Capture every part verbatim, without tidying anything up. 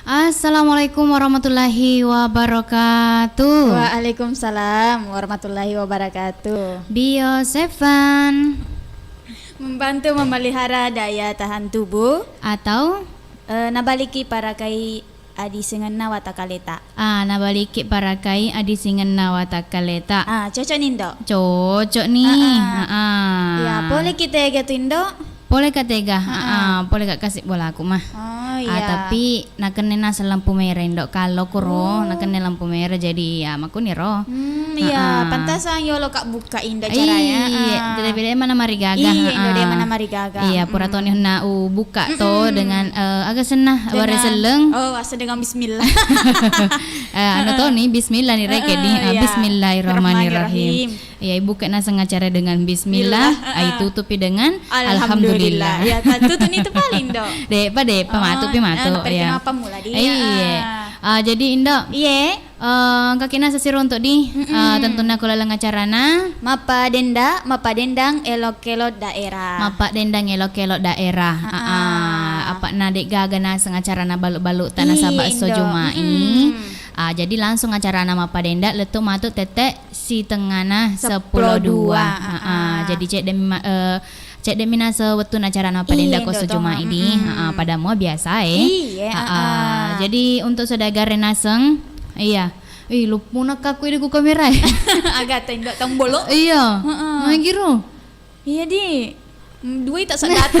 Assalamualaikum warahmatullahi wabarakatuh. Waalaikumsalam warahmatullahi wabarakatuh. Bio Seven. Membantu memelihara daya tahan tubuh. Atau? Eh, nabaliki parakai adisingenna watakaleta. Ah, nabaliki parakai adisingenna watakaleta. Ah, cocok ni, Indo? Cocok ni. Ah, ah. Ah, ah. Ya, pole ki tega tu, Indo? Pole ka tega, ah, ah, pole ka kasi bolaku mah. Oh, iya. Ah, tapi nakenne naseng lampu merah, Indo. Kalau kuro, oh, nakenne lampu merah, jadi ya makkuniro. Hmm, iya, ah, ah. Pantasang yolo ka bukka, Indo, caranya. Iya, ah, jadi beda mana marigaga. Iya, Indo, ah, dia mana marigaga. Iya, pura toni na u bukka to dengan, eh, aga senna, dengan bare selleng. Oh, asa dengan bismillah. Eh, anu to ni, bismillah ni reke di. Ah, iya. Bismillahirrahmanirrahim. Rahmanirrahim. Iya, ibuka naseng acara dengan bismillah, bismillah, ah, ah, itutupi dengan alhamdulillah. Alhamdulillah. Ya, ta-, tutu ni tu paling, Dok. Depa, depa, oh, matu pi matu, eh, ya. Iya. Ah, jadi, Indo. Iye. Eh, engka kina sesiruntuk di, eh, tentunna ko laleng acarana. Mappadenda-, mappadendang elok-elok daerah. Mappadendang elok-elok daerah. Ah, ah. Ah, ah. Apa'na de' gaga naseng acarana balu-balu ta nasaba esso Juma'i. Ah, jadi langsung acarana mappadenda lettu matu tette sitengngana seppulo dua. Seppulo dua, ah, ah. Jadi cedde' mi ma-, eh, cedde' mi naseng wettunna acarana mappadenda ko esso Juma'i di. Ah, ah, pada mua biasa e. Iya, ah, ah. Jadi untuk saudagar e naseng, iya. Ih, luppuna kakku di ku kamera e. Aga tendo tombolo. Iya. Heeh. Magiro. Iya, di. Mm, dua ita sadata.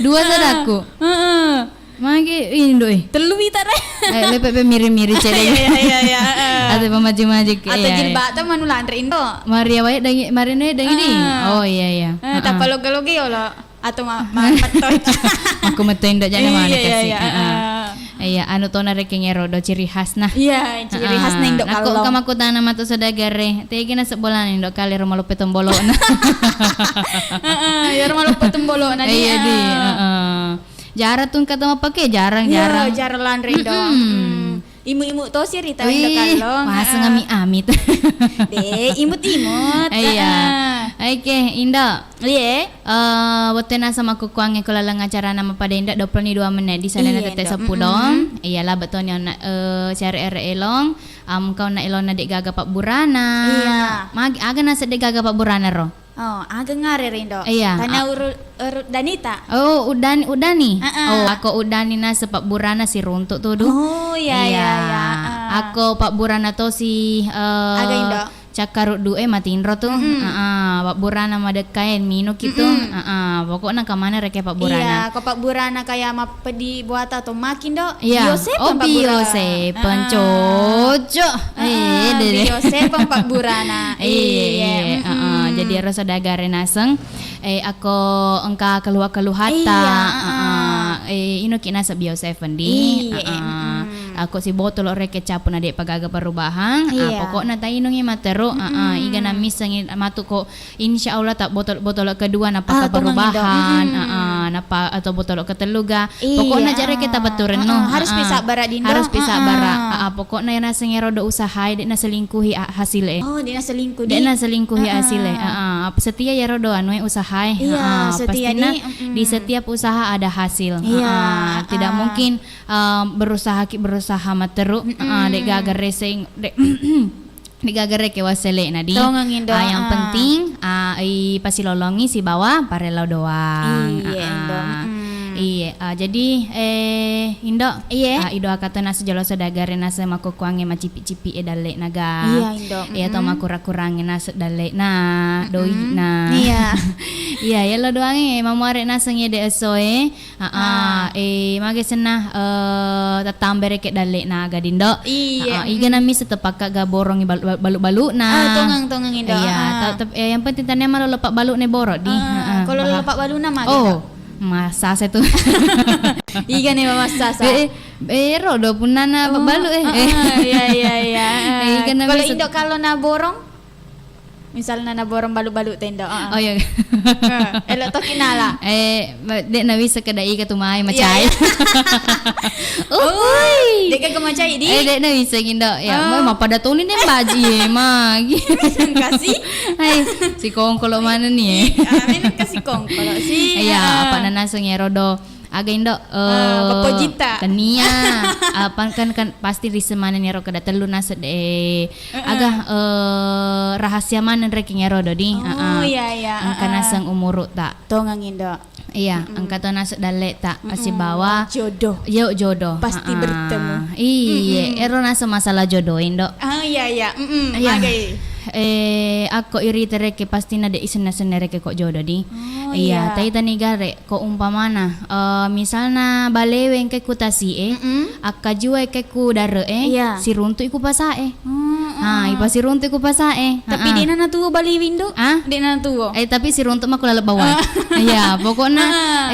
Dua sadaku. Heeh. Magi indo e. Tellu ita re. Eh, lepe pe miri-miri cedde'. Iya, iya, iya, iya, heeh. Ate pamaji-maji ke. Atau iya, jilbab ta manu lanre indo. Maria wae dangi, Maria ne dangi di. Ah. Oh, iya, iya. Eh, tappa loge-loge yolo. Atau ma-, ma-, metto. Aku metto indo jana mana kasih. Iya, iya, iya, heeh. Iya, anu tona rekeng ero do ciri khas nah. Iya, ciri khas nah indo kallong. Nako engka makkutana matu saudagar e, tegi naseng bolana indo kale ro maloppo tombolona. Heeh, iya ro maloppo tombolona dia. Iya, di, heeh. Jarang tu engka to mappake, jarang, jarang. Iya, jarang lanre indo. Mm-mm. Mm. Imu-imu tosi rita indo kallong. Wih, maseng ami-amit. De', imut-imut. Iya. Heeh. Oke, Indo. Iye. Eh, wettu e naseng makkukkuangnge ko laleng acarana mappadenda dua puluh ni dua menit di salena tette seppulo. Iya, labe' toni onna, eh, siare ere elong. Am, kau na elonna de' gaga pabburana. Iya. Magi, aga naseng de' gaga pabburana ro? Oh, aga ngare rindo? Iya. Tana uru-, uru danita? Oh, udan-, udani? Heeh. Oh, ako udani naseng pabburana siruntuk tu du. Oh, iya, iya, iya. Heeh. Ako pabburana tosi, eh, aga indo? Cakkaruddu e matinro tu. Mm-mm. Heeh, pabburana madekka e minuki tu. Mm-mm. Heeh, pokokna kamana reke pabburana. Iya, ko pabburana kaya mappedi buata to makindo. Iya. Bio Seven pabburana. Oh, Bio Seven. Heeh. Cocok. Heeh, eh, dede. Bio Seven pabburana. Iya, iya, heeh. Mm-mm. Jadi ero saudagar e naseng. Eh, ako engka keluha-keluhata, iya, heeh. Eh, inoki naseng Bio Seven di. Iya, heeh. Mm. Ako sibotolo reke cappu na de' pa gaga perubahan. Ah, iya. Pokokna tainungi materu, heeh. Mm-mm. Iga na missengi matu ko, insya Allah ta botol-, botolo kedua nappa perubahan, ah, tongeng indo. Mm-mm. Heeh, nappa atau botolo ketellu ga. Iya. Pokokna jare kita bettu rennu. Heeh, harus pi sabbara dindo. Harus pi sabbara. Heeh. Heeh, pokokna iya naseng ero do usaha e, de' naselingkuhi a-, hasil e. Oh, de' naselingkuh di. De' naselingkuhi hasil e. Heeh. Heeh, ap-, setia iyaro do anu e usaha e. Iya, heeh, setia pastina di, mm-mm, di setiap usaha ada hasil. Iya, heeh, tidak mungkin, eh, berusaha ki berusaha materu, mm-mm, heeh, de' gaga reseng, de', de' gaga reke wassele'na di. Tongeng indo, ah, yang penting, ah, ipasilolongi sibawa parellau doang. Iya, heeh. Indo, mm-mm. Iya, ah, jadi, eh, Indo, iya, ah, idoakan to naseng jolo saudagar e naseng makkukkuangnge macipi-cipi e dalle'na ga. Iya, Indo. Iya, to, mm-mm, makurang-kurangnge naseng dalle'na, mm-mm, doi'na. Iya. Iya, yello doangnge mamuare naseng iya de' esso e. Heeh, ah, eh, mage senna, eh, tattamba reke dalle'na ga dindo. Iya. Heeh, iga na miseng tepakka ga borongi bal-, bal-, balu-baluna. Ah, tongeng, tongeng indo. Iya, ah, ta-, tep-, eh, yang penting tania malolo pabbalu'na boro di. Ah, heeh, ko lolo pabbalu'na mage, oh, massasa tu. Iga ne massasa? Eh, eh, eh, ero do punnana, oh, pabbalu e. Heeh, iya, iya, iya. Eh, iga na miseng. Kalau indo kalau na borong? Misalna naborong balu-balu tendo, heeh. Oh, iya. Heeh, elo toki nala. Eh, ma-, de' nawisseng kada iga tu mai macai. Iya, iya. Uhuy. Oh, de' gaga macai di? Eh, de' nawisseng indo. Ya, oh, ma-, mappada toni de' baji e, magi. Kasi. Hai, sikongkolo mana ni e? Ah, memang kasi kongkolo si. Iya, heeh, apa na naseng ero do. Aga indo, eh, tennia. Apa kan, kan pasti risseng maneng ero kada tellu naseng de, aga, eh, rahasia maneng rekeng ero dodi. Oh, iya, iya. Engka naseng umuru ta. Tongeng indo. Iya, engka to naseng dalle ta, sibawa jodoh. Yo, jodoh. Pasti bertemu. Iye, ero naseng masalah jodoh indo. Oh, iya, iya. Iya. Magai. Eh, akko irita rekeng pastina de isenna-senna rekeng ko jodoh di. Oh, iya, iya. Taitani gare. Ko umpamana, eh, misalna balewe engkai ku tasi'e, akkajuai engkai ku dare'e, siruntu'i ku pasa'e. Ha, ipasiruntu'i ku pasa'e. Tapi de'na natuo balewe indo? Ah? De'na natuo. Eh, tapi siruntu' mako laleng bawang. Iya, pokokna,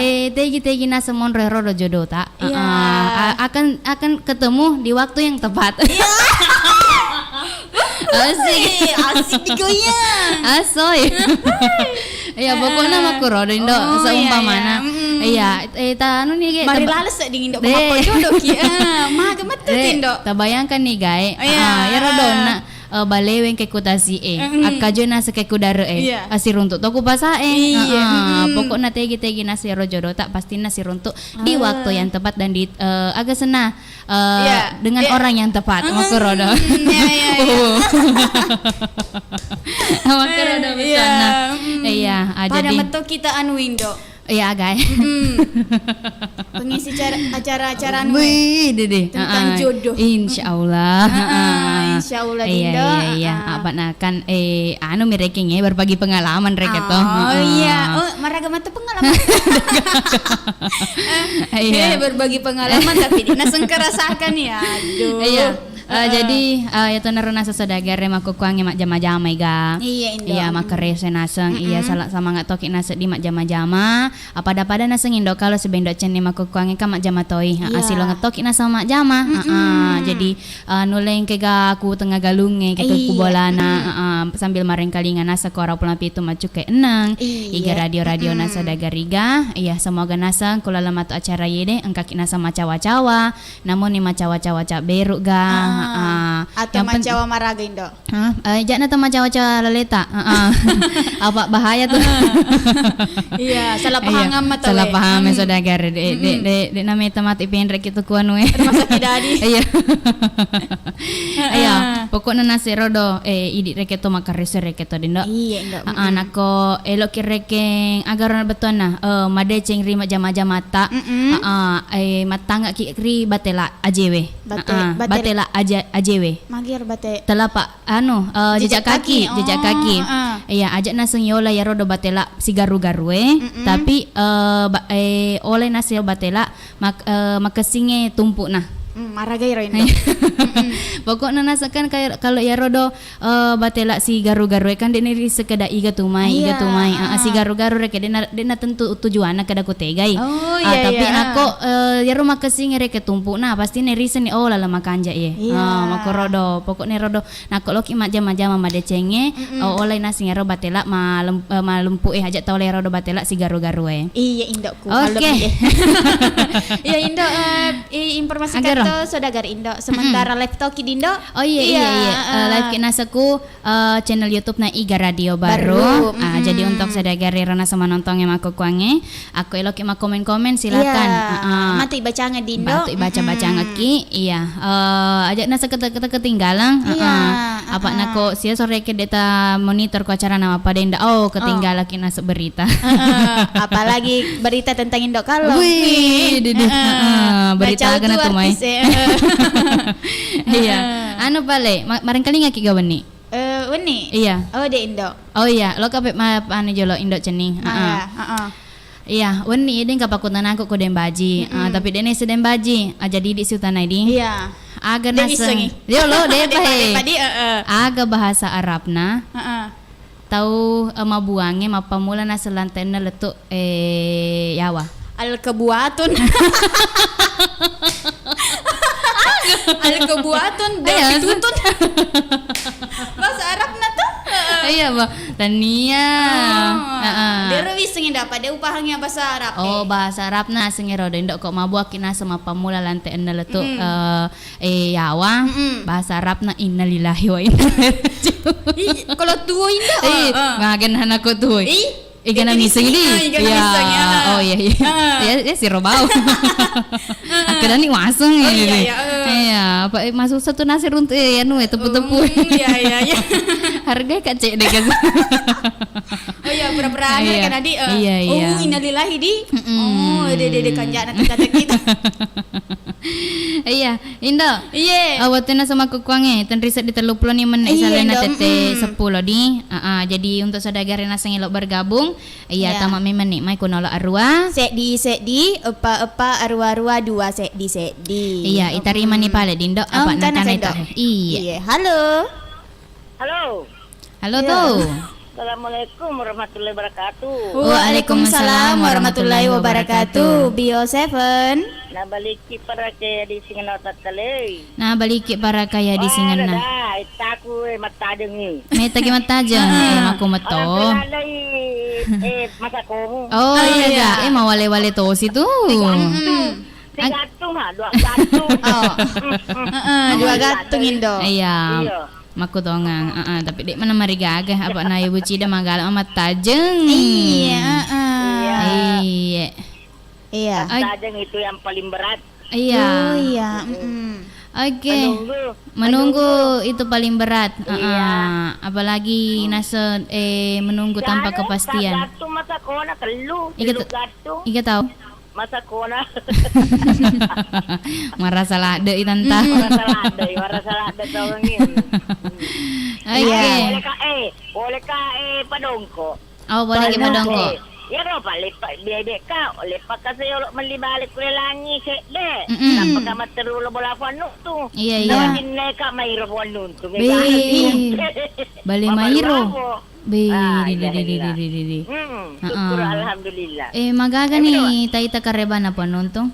eh, tegi-tegi naseng monro ero do jodota. Iya. Ah, a-, akan, akan ketemu di waktu yang tepat. Iya. Asik. Eh, asik digoyang. Asoy. Iya, pokokna makkuro do indo, seumpamana. Iya, eh, ta anu ni ge, mari lales sedding indo, ko makko jodoh ki. Eh, maga mettu indo. Tabayangkan ni gae. Iya. Ah, iyaro donna, eh, balewe engkai ku tasi'e. Akkajoi naseng engkai ku dare'e. Iya. Asiruntu' to ku pasa'e. Iya. Ah, pokokna tegi-tegi naseng ero jodota, pastina siruntu' di waktu yang tepat dan di, eh, aga senna eh, dengan orang yang tepat. Makkuro do. Iya, iya, iya. Makkuro do, iya, betul. Nah, iya, ah, pada jadi metto kita anu indo. Iya, aga e. Pengisi acara, acara-acara anu. Wih, dede. Tentang jodoh. Insya Allah. Insya Allah, iya, indo. Iya, iya. Apa nak kan, eh, anu, mi rekeng, eh, berbagi pengalaman rekeng to. Oh, iya. Oh, maraga matu pengalaman. Iya. Eh, berbagi pengalaman tapi di naseng kerasakan ya. Aduh. Iya. Eh, jadi, eh, ya tonaro naseng saudagar e makkukkuangnge majjama-jamai ga. Iya, indo. Iya, makkarese naseng. Iya, sala-, semangat toki naseng di majjama-jama. Apa pada-pada naseng indo kalo sebendo cenni makkukkuangnge kan majjama toi. Iya. Silong toki naseng majjama. Jadi, eh, nulle engka ga ku tengnga galungnge, engka ku bolana, eh, sambil marengkalinga naseng ko Arapula Pitu maccukke enneng. Iya. Iga radio-radio naseng dagariga. Iya, semoga naseng ku laleng matu acara yede, engkaki naseng macawa-cawa, namuni macawa-cawa cabberu ga. Atau macawa maraga indo. Hah? Eh, ja'na to macawa-cawa laleta. Heeh. Apa bahaya tuh? Iya, salah paham mata. Salah paham ya saudagar. De, de, de, de nameta mati penrek itu kuanu e. Rumah sakit dadi. Iya. Iya, pokokna naseng ero do, eh, idi rekeng to makkarese rekeng to dindo. Iya, indo. Heeh, nako eloki rekeng agaro bettuanna, eh, madeceng ri majjama-jamata. Heeh, eh, mattangaki ri batela ajewe. Bate-, heeh, batela aje-, ajewe. Magero bate- Telapak anu, eh, jejak kaki, jejak kaki. Iya, aja naseng yola iyaro do batela sigaru-garue, tapi, eh, ba-, eh, oleh naseng batela mak-, eh, makessingnge tumpukna. Hmm, maraga iro indo. Pokokna naseng kan kayak kalau iyaro do, eh, batela sigaru-garue kan de'na risseng keda iga tumai, iga tumai. Ah, sigaru-garu rekeng de'na, de'na tentu tujuanna keda kutegai. Oh, iya, tapi nako, eh, iyaro makessingnge rekeng tumpukna pasti ne risenni, oh, laleng makanja ye. Iya. Ah, makkoro do. Pokokna ero do. Nako loki majjama-jama madecengnge, o-, olai naseng ero batela malem-, eh, malempu e, aja tau lero do batela sigaru-garu e. Iya, indokku. Oke. Iya, Indo, eh, i-, informasi katto saudagar Indo. Sementara live toki di Indo. Oh iya, iya, iya. Eh, live ki nasekku, eh, channel YouTube na Iga Radio Baru. Ah, jadi untuk saudagar ero naseng manontongnge makkukkuangnge, akko eloki makkomen-komen, silakan. Iya. Heeh. Matu ibacangeng di Indo. Matu ibaca-bacangekki. Iya. Eh, aja naseng kete-, kete-, ketinggalan. Iya. Heeh. Apa nako sia sore ke deta monitor ko acara nama pada inda. Oh, ketinggalan ki naseng berita. Heeh. Apalagi berita tentang Indo Kalo. Wih, dede. Heeh. Berita aga na tu mai. Iya. Anu pale, ma-, marengkalinga ki ga wenni? Eh, wenni? Iya. Oh, de Indo. Oh iya, lo kape ma-, anu jolo Indo Cenning. Heeh. Iya, wenni de engka pakkutanangku ko Dembaji. Ah, tapi de nese Dembaji. Ah, jadi idi siutanai di. Iya. Aga naseng. Yo lo de pahe. Aga bahasa Arabna? Heeh. Tau, eh, mabuangnge mappammula naseng lante'na lettu, eh, yawa. Al-kebuatun. Al-kebuatun, iya, tutun. Bahasa Arabna tu? Iya, bah. Tania. Heeh. Dero wissengi dapat de upahangi bahasa Arab. Oh, bahasa Arabna sengero de ndok ko mabuakki naseng mappammula lante'na lettu, eh, eh, yawa. Bahasa Arabna innalillahi wa inna ilaihi raji'un. Ih, kalau tuo Indo. Ih, magen hanako tuo. Ih. Ega na misseng di? Iya, ega na misseng, ya. Oh, iya, iya. Ah. Ya, ya, siro bau. Aku dani waseng. Oh, iya, iya, eh. Iya, apa, eh, masuk satu nasi runtuh, eh, anu, eh, tepu-tepu. Hmm, iya, iya, iya. Harga kak cek deh, kan. Oh, iya, pura-pura anu, iya, kan, Adi, eh. Iya, iya. Oh, innalillahi, di. Mm-mm. Oh, de, de, de, kanjana, kanjana kita. Iya, Indo. Iye. Ah, wettunna semakkukkuangnge, tenri seddi telluppulo ni menne. Iye, salena Indo. Tette mm. Seppulo di. Ah, ah, jadi untuk saudara naseng elo bergabung, iya, iya. Tama memang ni, mai kuno lo arua. Seddi, seddi, eppa, eppa, arua, arua, dua, seddi, seddi. Iya, itarima ni mm. Pale, Dindo. Apa oh, nakana itu? Iye. Iye, halo. Halo. Halo, iya. Tuh. Assalamualaikum warahmatullahi wabarakatuh. Waalaikumsalam warahmatullahi wabarakatuh. Bio Seven. Nabaliki parakaya di singenna takkalei. Nabaliki parakaya di singenna. Wah, dah, dah, ittaku, eh, mattajeng, eh. Metagi mattajeng, eh, mako meto. Orang selalu, eh, masakomu. Oh, oh, iya, iya. Eh, mawale-wale tosi tuh. Tiga gattung. Mm-mm. Tiga gattung, ha, dua gattung. Oh. Mm-mm. Heeh, dua gattung, Indo. Iya. Iya. Makkutongang, heeh, tapi dek mana marigaga, apa na ibu cida magala mattajeng. Iya, heeh. Iya. Iya. Iya. Mattajeng itu yang paling berat. Iya. Oh, iya, mm-mm. Oke. Menunggu. Menunggu itu paling berat. Iya. Heeh. Apalagi hmm. Nase, eh, menunggu tanpa kepastian. Gattung masa kona tellu, iga tellu gattung. Iga tau. Masa kona. Marasa ladde i tanta. Mm-mm. Marasa ladde, marasa ladde tau ngin. Oke. Iya. Boleh ka, eh, boleh ka, eh, padongko. Oh, boleh ki padongko. Padongko. Iya, no, Pak, lepak bebek ka, lepak ka saya melli balik kule langi sedde. Mm-mm. Tanpa ka matteru lo bola fannu tu. Iya, iya. Nawa jinne ka mairo fannu tu. Be. Bale mairo. Be, ah, di, di, iya, di, di, iya. Di, di, di. Hmm, syukur, heeh. Alhamdulillah. Eh, magaga ni taita karebana penonton?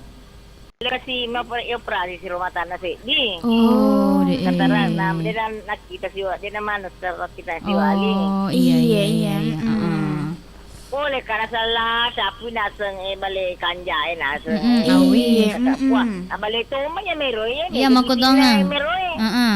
Kasi ma operasi si rumah tangga seddi. Oh, de, eh. Kataranna, de na, nakkita siwa, de na manessa kita siwali. Oh, iya, iya, iya, iya, mm-mm. Heeh. Boleh kana salah, tapi naseng, eh, bale kanja, eh, naseng. Mm-mm, eh, awi. Iya, kata puang. Mm-mm. Ah, bale toma ya mero, ya, iya, mero, mako tongang. Mero, eh. Heeh.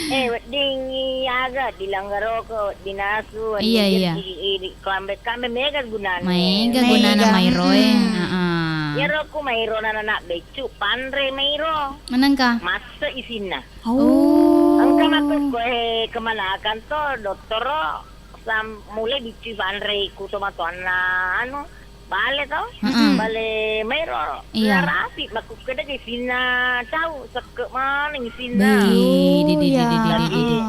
Eh, wedding aga dilanggaroko, dinasu, iya, iya. Di, di, di, kambe-kambe mega gunana. Mega gunana mega. Mairo, eh. Mm-mm. Heeh. Iyaro ku mairo nana beccu, panre mairo. Manengka? Masse isinna. Oh. Engka makkukku, eh, kemanakan to, dottoro, sam-, mulai biccu panre ku tomatoanna, anu, bale to? Mm-mm. Bale mairo. Iya. Narapi makkukku de isinna tau, sekke maneng isinna. Be, di, di, di, di, di, di. Iya. Tapi, heeh.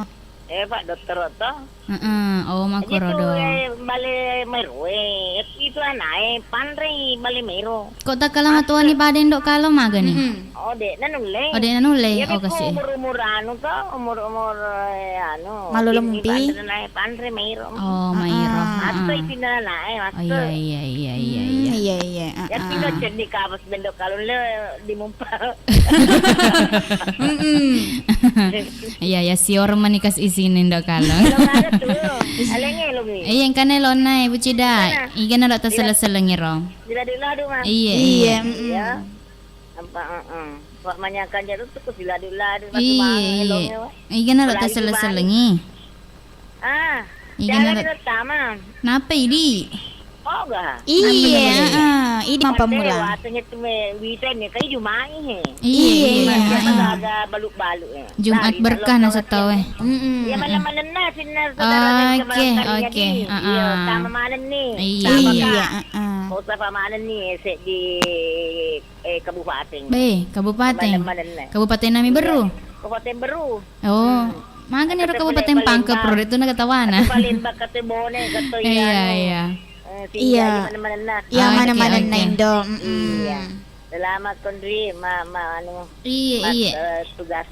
Eh, Pak Dottoro to? Heeh, oh, makkurodo. Itu, eh, bale mairo, eh, itu anae panrei bale mairo. Kok takkala matuani pada indo kalo magani? Mm-mm. Oh, de' nanulle. Oh, de' nanulle. Iya, oh, kasi. Umur-umur anu to, umur-umur, eh, anu, malolompi. Panre nae, panre mairo. Oh, mairo. Ah. Atau isinna nae, oh, iya, iya, iya, iya, iya. Hmm, iya, iya. Ya, ah, tinggal ah. Cendi kapas bendo kalun le di mumpa. Mm-mm. Iya, iya, sior manikas isini ndo kalo. Lo ada tu. Alenge lo mi. Iya, engkane lona, Ibu Cida. Mana? Igana lo tasele-selengi ro. Diladu-ladu, Ma. Iya, iya. Iya, mm-mm. Iya. Apa, heeh. Wak manyakan jadu tu ku diladu-ladu, Mas, iya, Bang, iya. Elongnya, Wak. Igana lo tasele-selengi. Ah, iya, jalan nara-, pertama. Napa idi? Oh, ga? Iya, heeh, idi mappamula. Watenya tu me weekend ya, kai Jumai he. Iya, iya, iya, heeh. Ada balu-balu ya. Jumat berkah na setau e. Mm-mm. Iya, mana-mana na sinna saudara. Oke, oke, heeh. Iya, sama mana nih? Iya, iya, heeh. Kota mana nih? Di eh, kabupaten. Be, kabupaten. Malam-malam, eh. Kabupaten nami Beru? Iya. Kabupaten Beru. Oh, hmm. Magani ro Kabupaten Pangkep, Palembang. Ro itu na ketawana. Atau Palembang, kata Bone, kata iya, iya. Eh, iya. Mana-mana. Iya, oke, mana-mana oke. Indo. Mm-mm. Iya. Selamat kondri, ma, ma, anu, iya, mat, iya. Eh, tugas.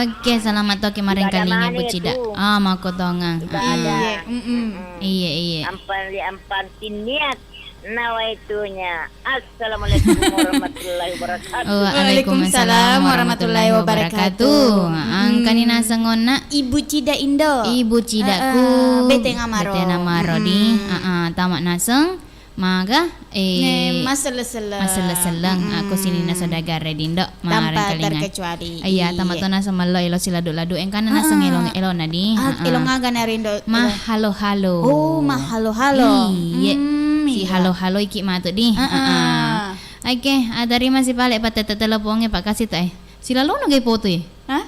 Oke, selamat toki marengkalinga Ibu Cida. Ah, makkutongang. Ibadah. Iya, mm-mm. Iya, iya. Ampan li ampan tinniat. Nawaitunya. Assalamualaikum warahmatullahi wabarakatuh. Waalaikumsalam warahmatullahi wabarakatuh. Engkani naseng onna? Ibu Cida Indo. Ibu Cidaku. Heeh, bete namaro. Bete namaro di. Mm-mm. Heeh, tama naseng. Maga, eh, masselleng-selleng. Masselleng-selleng. Mm-mm. Aku sininna saudagar e, Dindo. Tanpa terkecuali. Iya, iya. Tama to naseng mello elo siladu-ladu. Engkana naseng elo, elo na di. Ah, elo ngaga na rindo? Mahalo-halo. Oh, mahalo-halo. Iya. Hmm, si iya. Halo-halo iki matu di. Heeh. Heeh. Oke, ah, terima si pale pattette teleponge, Pak, kasih to, eh. Silalono ge foto e. Hah?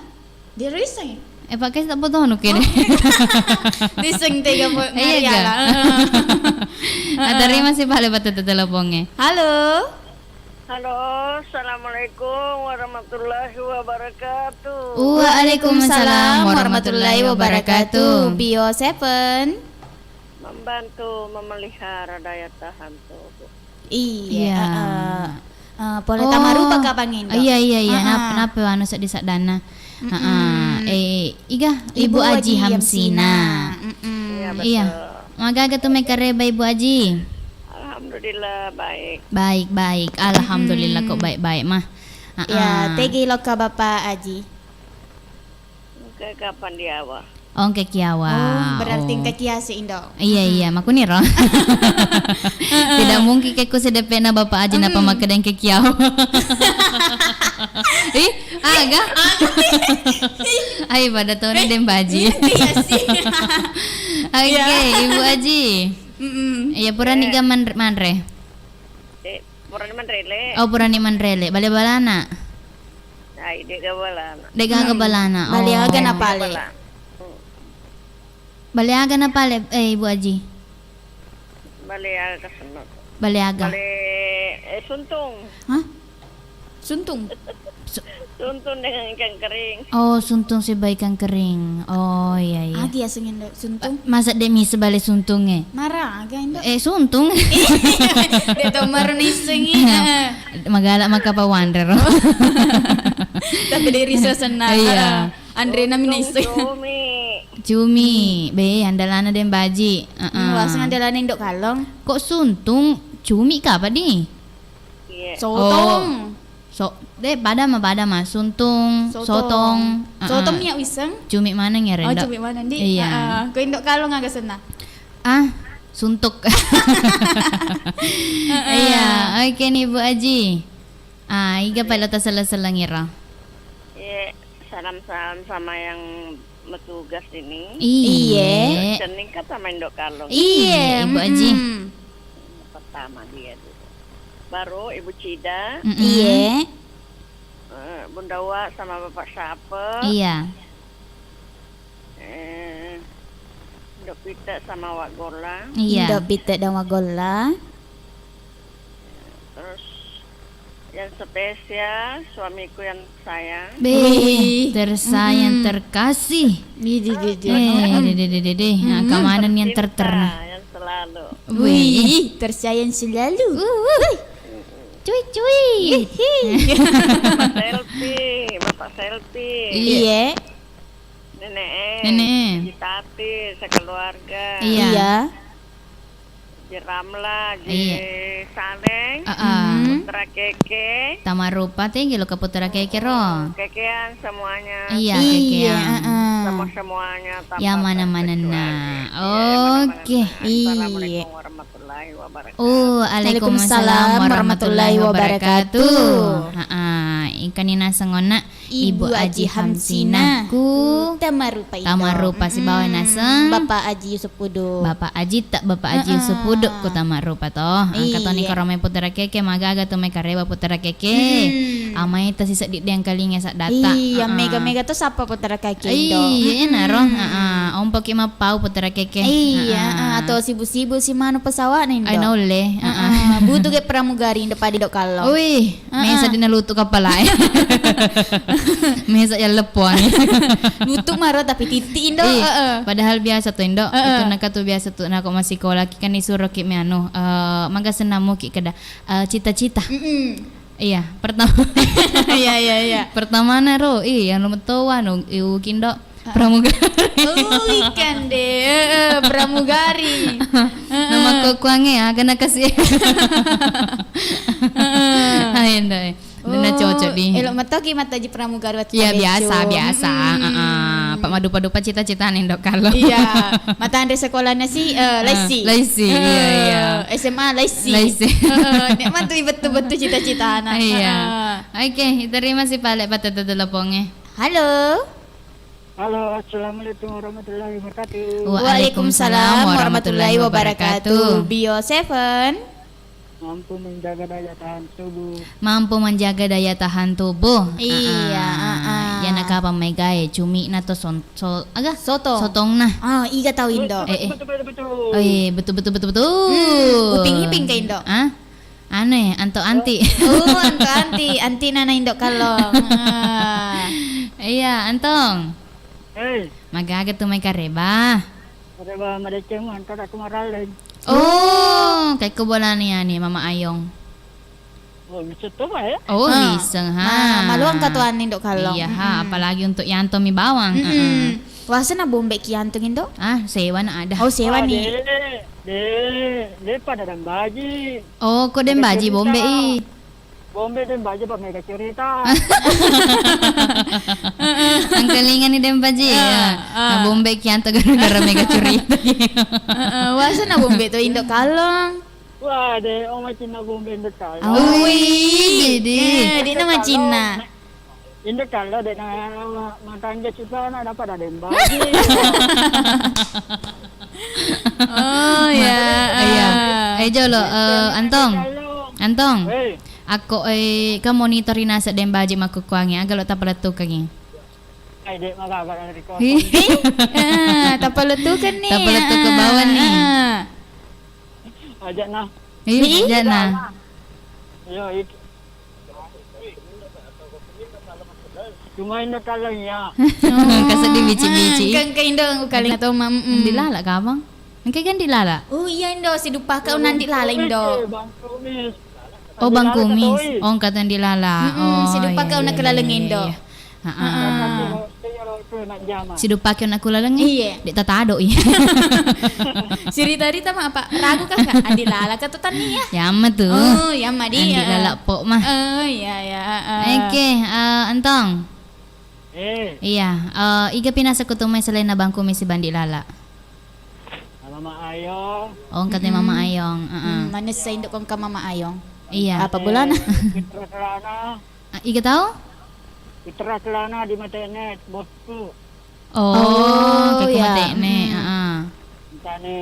Dia racing? Eh, pakai tak foto anu kene. Racing tega po. Iya, Mariala. Ga? Heeh. Ada terima si pale pattette teleponge. Halo. Halo, assalamualaikum warahmatullahi wabarakatuh. Waalaikumsalam warahmatullahi wabarakatuh. Bio Seven. Membantu memelihara daya tahan tubuh. Iya, iya. Heeh. Eh, pole tamarupa ka pangindo. Iya, iya, iya. Heeh. Nap-, nape anu seddi saddanna. Mm-mm. Heeh. Eh, iga, Ibu Aji Hamsina. Mm-mm. Iya, betul. Iya. Magaga tu mekareba Ibu Aji? Alhamdulillah, baik. Baik, baik. Alhamdulillah, kok baik-baik mah. Heeh. Ya, tegi loka Bapak Aji. Engka kapan diawa? Oh, engka kiawa. Oh, berarti engka kiase, Indo. Iya, iya, makkuniro. Tidak mungkin ke ku sedepena Bapak Aji napa makkeda engka kiawa. Ih, aga? Ai, pada tone den baji. Iya sih. Oke, Ibu Aji. Mm-mm. Iya, purani ga manre-, manre? Eh, purani manrele. Oh, purani manrele. Bale balana? Ai, de'ga balana. De'gaga balana. Bale aga na pale? Bala. Hmm. Bale aga na pale, eh, Ibu Aji? Bale aga senna. Bale aga? Bale, eh, suntung. Hah? Suntung? Su- Suntung dengan ikan kering. Oh, suntung sibawa ikan kering. Oh, iya, iya. Agi aseng Indo, suntung? Masa de' misa bale suntung e? Maraga Indo. Eh, suntung. De' to maro nissengi. Iya. Magala maka pa wanre ro. Tapi de' riso senna. Iya. Anre na mi nissengi. Cumi. Cumi. Be, andalana den baji. Heeh. Hmm, waseng andalana Indo Kallong. Kok suntung? Cumi ka apa di? Iya. Sotong. Oh. So, de', pada ma, pada ma, suntung, sotong. Sotong. Heeh. Sotong iya wiseng? Cumi maneng ya, Rendo. Oh, cumi maneng, di. Iya. Heeh. Ko Indo Kallong aga senna? Ah, suntuk. Heeh. Iya, oke nih, Bu Aji. Ah, iga pale taselleng-selleng iro? Iya, salam-salam sama yang bertugas ini. Iya. Iya. Cening kan sama Indo Kallong. Iya, Ibu Aji. Mm-mm. Pertama dia dulu. Baru Ibu Cida. Mm-mm. Iya. Eh, Bunda Wa sama Bapak Sape. Iya. Eh, Indo Pite sama Wa Golla. Iya. Indo Pite dan Wa Golla. Terus yang spesial, suamiku yang sayang. Be, wih, tersayang, mm-mm, terkasih. Di, di, di, di. Eh, di, di, di, di, di. Nah, mm-mm, keamanan yang tercinta, terter-, yang selalu. Wih. Wih, tersayang selalu. Uh, uh. Wih. Cui, cui. Hihi. Bapak Selfie, Bapak Selfie. Iya. Iya. Nenek. Nenek. Ji Tati, sekeluarga. Iya. Iya. Ji Ramla, Ji, iya, Saleng, heeh, mhm, Putra Keke. Tamarupa, thank you lo ke Putra Keke ro. Kekean semuanya. Iya, iya, kekean. Heeh. Sama semuanya tanpa terkecuali. Ya, mana-mana na. Iya, mana-mana na. Oke. Iya. Assalamualaikum warahmatullahi wabarakatuh. Oh, waalaikumsalam warahmatullahi wabarakatuh. Waalaikumsalam warahmatullahi wabarakatuh. Heeh, engkani naseng onna. Ibu Aji Hamsina ku Tamarupa Indo. Tamarupa sibawa naseng Bapak Aji Yusuf Pudu. Bapak Aji ta, Bapak Aji Yusuf Pudu ku Tamarupa to. Engka toni koro mai Putra Keke, magaga tu mai kareba Putra Keke. Amai ta siseddi diangkalinga saddata. Iya, mega-mega to sappa Putra Keke Indo. Iya, enaro. Heeh, ompoki mappau Putra Keke. Iya, atau sibu-sibu si manu pesawat nih Indo. Ai naulle. Heeh, butuh ke pramugari Indo padi dok kalo. Wih. Heeh. Mesa di nalutu kapalae. Mesa yang lepoang. Lutu maro tapi titik Indo. Iya. Heeh. Padahal biasa tuh Indo. Heeh. Itu naka tuh biasa tuh nako masih sekolah kan disuruh ki anu, eh, maga sennamu ki keda, eh, cita-cita. Mm-mm. Iya, pertama. Iya, iya, iya. Pertama na ro, iya, nomor toa no, iu kindo. Pramugari. Oh, ikan deh. Heeh, pramugari. Heeh. Nama kuange aga nakasi. Heeh. Hai, ndai. Dena cocok di. Elo matoki mataji pramugari waktu. Iya, biasa, biasa. Mm-mm. Heeh. Pak madupa-dupa cita-citana Indo Kallong. Iya, matanre sekolahnya si, eh, Laisi. Ah, Laisi, iya, iya. Eh, S M A Laisi. Laisi. Heeh, nek mantu bettu-bettu cita-citana. Iya. Heeh. Oke, terima kasih Pak, lek patete teleponnya. Halo. Halo, assalamualaikum warahmatullahi wabarakatuh. Waalaikumsalam warahmatullahi wabarakatuh. Bio Seven. Mampu menjaga daya tahan tubuh. Mampu menjaga daya tahan tubuh. Iya, heeh. Iya, nakapa megae, cumi'na to son-, so-, aga? Sotong. Sotongna. Ah, iga tau Indo. Eh, eh. Betul, betul, betul, betul. Oh, iya, betul, betul, betul, betul. Hmm, Uping Iping ke Indo. Ah? Anu ya, Anto Anti. Oh, Anto Anti. Anti nana Indo Kallong. Ah. Iya, Antong. Hei. Magaga tu mai kareba. Kareba madeceng, Anto, aku maraleng. Oh, kaiko bolani ani Mama Ayong. Oh, bisa tu, Pak, ya? Oh, bisa, ha. Nah, maluang ka tu ani Indo Kallong. Iya, ha, apalagi untuk Yanto mi bawang. Mm-mm. Heeh. Wasa na bombe ki Yanto Indo? Ah, sewa na ada. Oh, sewa ni. De, de, de pada dan baji. Oh, ko den baji bombe i. Bombe den baji, Pak, mega cerita. Angkalinga ni den baji. Ah, ya. Ah. Na bombe ki Yanto gara-gara mega cerita. Heeh, wasa na bombe tu Indo Kallong. Wah, de, oh, macinna bombe Indo Kallong. Oh, wih, didi. Eh, dina macinna. Indo Kallong de na matangga cupana dapat ada yang bagi. Oh, ya. Iya. Eh, jolo, eh, Antong. Antong. Hei. Ako, eh, ka monitori naseng den baji makkukkuangi, aga lo tapalettukangi. Ai, de magaga dari kosong. Ih. Eh, tapalettukan ni. Tapalettukan bawang ni. Ah. Aja nah. Ih, aja nah. Yo, itu. Cuma Indo Kallong ya. Kaseddi bici-bici. Engka, engka Indo, engka kali atau mam-, mm. Dilala ka, Bang? Engka kan dilala? Oh iya Indo, sidupa kau nang dilala Indo. Bang Kumis. Oh, Bang Kumis. Oh, engka tang dilala. Mm-mm, oh, sidupa kau nak kelaleng Indo. Heeh. Sidupa kau nak kulaleng. Iya. Dek tatado i. Sirita-rita ma apa? Ragu kakak? Andi lala kata tania. Yamma tu. Oh, yamma di. Andi lala pok mah. Oh, iya, iya. Oke, eh, Entong. Eh. Iya, eh, iga pinaseng kutu mai selain Abang Kumis si Bandi Lala? Mama Ayong. Oh, engka te Mama Ayong, heeh. Hmm, manessa indok ko engka Mama Ayong. Iya. Apa bulana? Fitra Kelana. Ah, iga tau? Fitra Kelana di Matene, bosku. Oh, oh, iya. Matene, heeh. Entane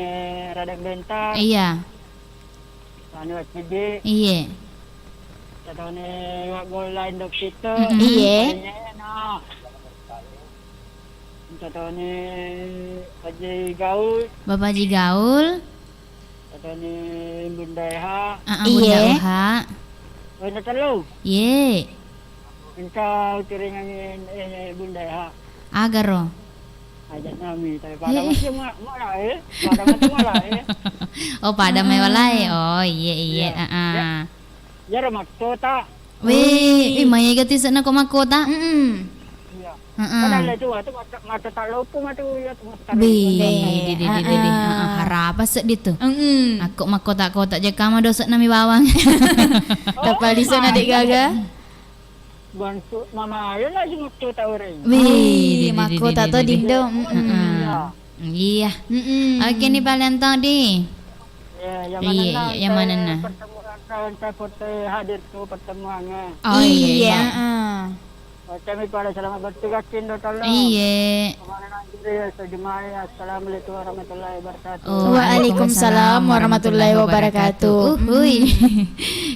Radeng Bentang. Iya. Anu, S P G. Iye. Tatone wa golla indok situ. Mm-mm. Iye. Nah. Tatone Haji Gaul. Bapak Haji Gaul. Tatone Bunda Eha. Ah, ah, Bunda Eha. Iye. Wena telu. Iye. Engka uturingangi, eh, Bunda Eha. Agaro. Ajak nami, tapi pada mati ma-, malah, eh. Pada mati malah, eh. Oh, pada mai walai. Oh, iye, iye. Iya. Heeh. Ya, ya, makkota. Weh, ih, maega tu ise'na ko makkota. Mm-mm. Iya. Heeh. Padahal itu waktu mata, mata tak lopo matu ya, mata tak lopo. Be, de, de, de, de, de. Heeh. Heeh, harapa seddi tu. Mm-mm. Akko makkota-kota jaka ma dose'na mi bawang. Oh, tappa lise'na de gaga. Bantu mama ayo lah si muttu tau reng. Wih, di, di, di, makkota to dindo. Mm-mm. Iya. Iya. Mm-mm. Oke, ni paling tau di. Iya, iya, iya, manenna, manenna. Pertemuan kan saya foto hadir tu pertemuannya. Oh, iya, iya. Iya, heeh. Oke, mi pada selamat bertugas, Cindo, tolong. Iya. Kemana nanti ya, sejumai. Assalamualaikum warahmatullahi wabarakatuh. Oh, waalaikumsalam warahmatullahi wabarakatuh. Uhuy.